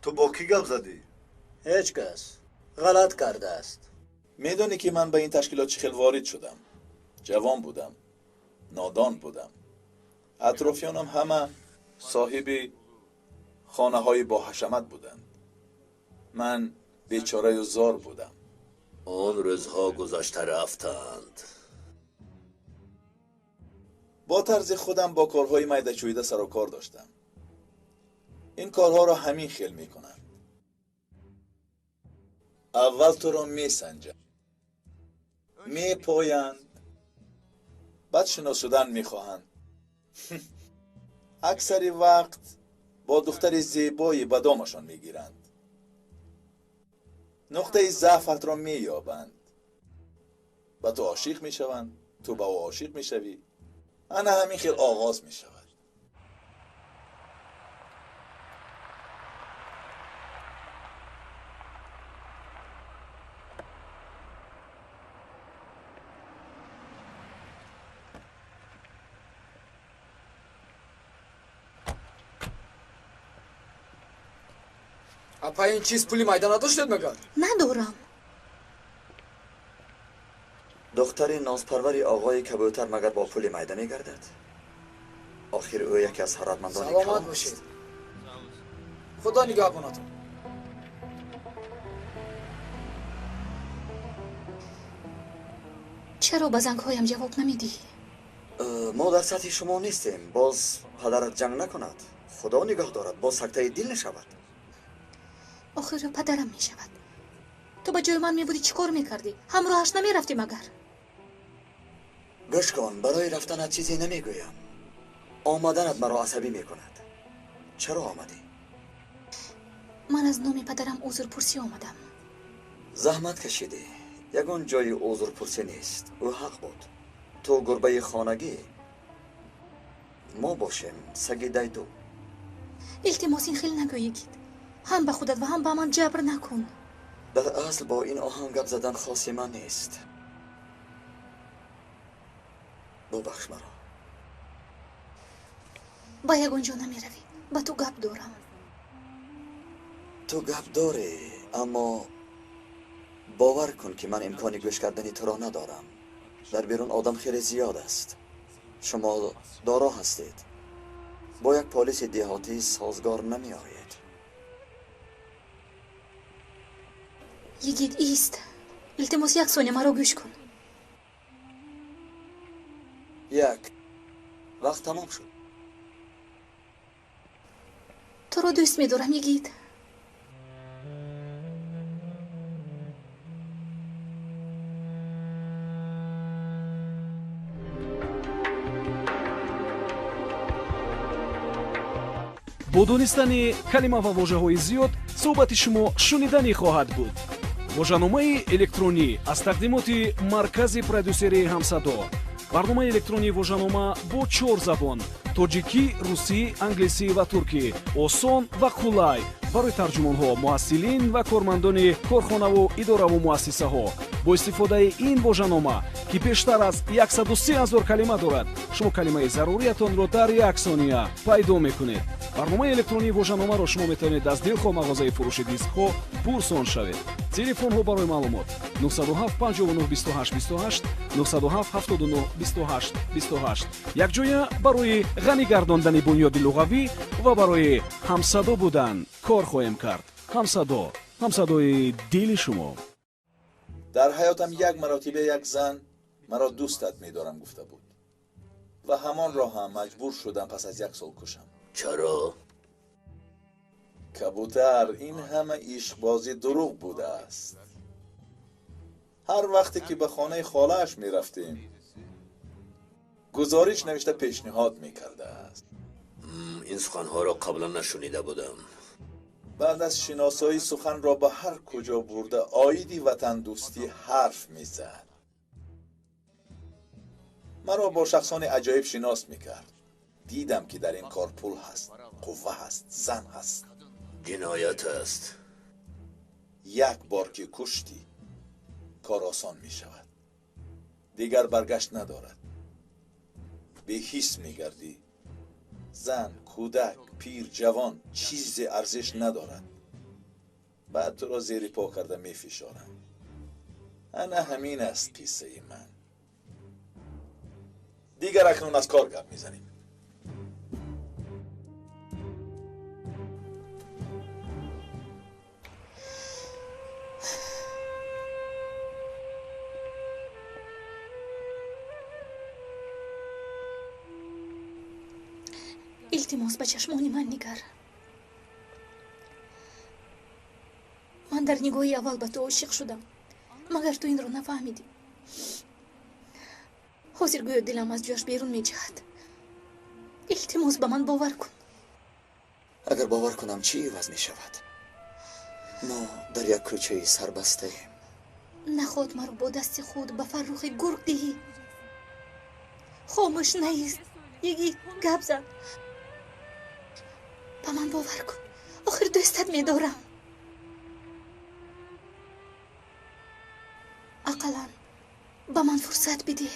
Ту бо кӣ гап задӣ? Ҳеҷ кас. Ғалат кардааст. Медонӣ, ки ман ба ин ташкилот чӣ хел ворид шудам? Ҷавон будам, нодон будам. Атрофиёнам ҳама соҳиби хонаҳои боҳашамат буданд. Ман бечораю зор будам. Он рӯзҳо гузашта рафтанд. Бо тарзи худам бо корҳои майдачӯида сару кор доштам. Ин корҳоро ҳамин хел мекунанд. Аввал туро месанҷанд, мепоянд, баъд шинос шудан мехоҳанд. Аксари вақт бо духтари зебои ба домашон мегиранд. Нуқтаи заъфатро меёбанд. Ба ту ошиқ мешаванд, ту ба ӯ ошиқ мешавӣ. Ана ҳамин хел оғоз мешавад. Апа, ин чиз пули майда надоштед магар? Надорам. Духтари нозпарвари оғои кабӯтар магар бо пули майда мегардад? Охир ӯ яке аз ҳаратмандони Саломат бошед. Худо нигаҳбонатон. Чаро ба зангҳоям ҷавоб намедиҳӣ? Мо дар сатҳи шумо нестем. Боз падарат ҷанг накунад. Худо нигоҳ дорад, боз сактаи дил нашавад. Охир падарам мешавад. Ту ба ҷои ман мебудӣ, чӣ кор мекардӣ? Ҳамроҳаш намерафтӣ магар? Гӯш кун, барои рафтанат чизе намегӯям. Омаданат маро асабӣ мекунад. Чаро омадӣ? Ман аз номи падарам узрпурсӣ омадам. Заҳмат кашидӣ. Ягон ҷои узрпурсӣ нест. Ӯ ҳақ буд. Ту гурбаи хонагӣ, мо бошем саги дайду. Илтимос, ин хел нагӯ, йигит. Ҳам ба худат ва ҳам ба ман ҷабр накун. Дар асл бо ин оҳанг гап задан хоси ман нест. Бубахш маро. Ба ягон ҷо намеравӣ. Ба ту гап дорам. Ту гап дорӣ, аммо бовар кун, ки ман имкони гӯш кардани туро надорам. Дар берун одам хеле зиёд аст. Шумо доро ҳастед. Бо як полиси деҳотӣ созгор намеоед. Йигит, ист. Илтимос, як сония маро гӯш кун. Як. Вақт тамом шуд. Туро дӯст медорам, Йигит. Бо донистани калима ва вожаҳои зиёд суҳбати шумо шуниданӣ хоҳад буд. Вожаномаи электронӣ аз тақдимоти маркази продюсерии «Ҳамсадо». Барномаи электронии вожанома бо чор забон: тоҷикӣ, русӣ, англисӣ ва туркӣ, осон ва қулай барои тарҷумонҳо, муҳассилин ва кормандони корхонаву идораву муассисаҳо. Бо истифодаи ин вожанома, ки бештар аз 130 ҳазор калима дорад, шумо калимаи заруриятонро дар як сония пайдо мекунед. Барномаи электронии вожаномаро шумо метавонед аз дилхоҳ мағозаи фурӯши дискҳо пурсон шавед. Телефонҳо барои маълумот: 907 59 28 28, 907 79 28 28. Якҷоя барои ғанӣ гардондани бунёди луғавӣ ва барои ҳамсадо будан кор хоҳем кард. Ҳамсадо, ҳамсадои дили шумо. Дар ҳаётам як маротиба як зан маро дӯстат медорам гуфта буд ва ҳамонро ҳам маҷбур шудам пас аз як сол кушам. Чаро? Кабутар, ин ҳама ишқбозӣ дурӯғ будааст. Ҳар вақте ки ба хонаи холааш мерафтем, гузориш навишта пешниҳод мекардааст. Ин суханҳоро қаблан нашунида будам. Баъд аз шиносоӣ суханро ба ҳар куҷо бурда оиди ватандӯстӣ ҳарф мезад. Маро бо шахсони аҷоиб шинос мекард. Дидам, ки дар ин кор пул ҳаст, қувва ҳаст, зан ҳаст. Ҷиноят аст. Як бор ки куштӣ, кор осон мешавад. Дигар баргашт надорад. Беҳис мегардӣ. Зан, кӯдак, пир, ҷавон чизе арзиш надорад. Баъд туро зери по карда мефишоранд. Ана ҳамин аст қиссаи ман. Дигар акнун аз кор гап мезанем. Илтимос, ба чашмони ман нигар. Ман дар нигоҳи аввал ба ту ошиқ шудам, магар ту инро нафаҳмидӣ. Ҳозир гӯё дилам аз ҷояш берун меҷаҳад. Илтимос, ба ман бовар кун. Агар бовар кунам, чӣ иваз мешавад? Мо дар як кӯчаи сарбастаем. Наход маро бо дасти худ ба фаррухи гург диҳӣ. Хомӯш наист, Йигит, гап зан. Ба ман бовар кун, охир дӯстат медорам. Ақаллан ба ман фурсат бидеҳ.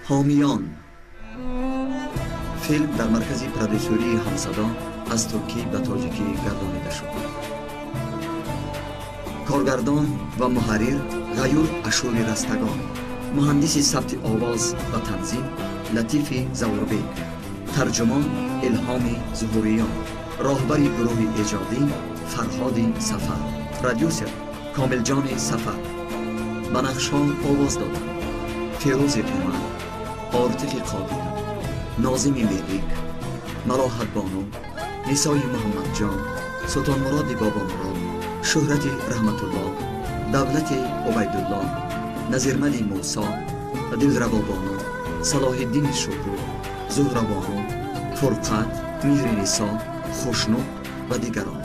Ҳомиён. Филм дар маркази продюсерии «Ҳамсадо» аз туркӣ ба тоҷикӣ гардонида шуд. Коргардон ва муҳаррир Ғаюр Ашури Растагон, муҳандиси сабти овоз ва танзим Латифи Завурбек, тарҷумон Илҳоми Зуҳуриён, роҳбари гурӯҳи эҷодӣ Фарҳоди Сафар, продюсер Комилҷони Сафар. Ба нақшҳо овоз доданд: Фирӯзи Қимат, Ортиқи Қодир, Нозими Мелик, Малоҳатбону, Нисои Муҳаммадҷон, Султонмуроди Бобомурод, Шӯҳрати Раҳматулло, Давлати Убайдулло, Назирмали Мусо, Дилравобону, Салоҳиддини Шукур, Зуҳрабону, Фурқат, Меҳринисо, Хушнуд ва дигарон.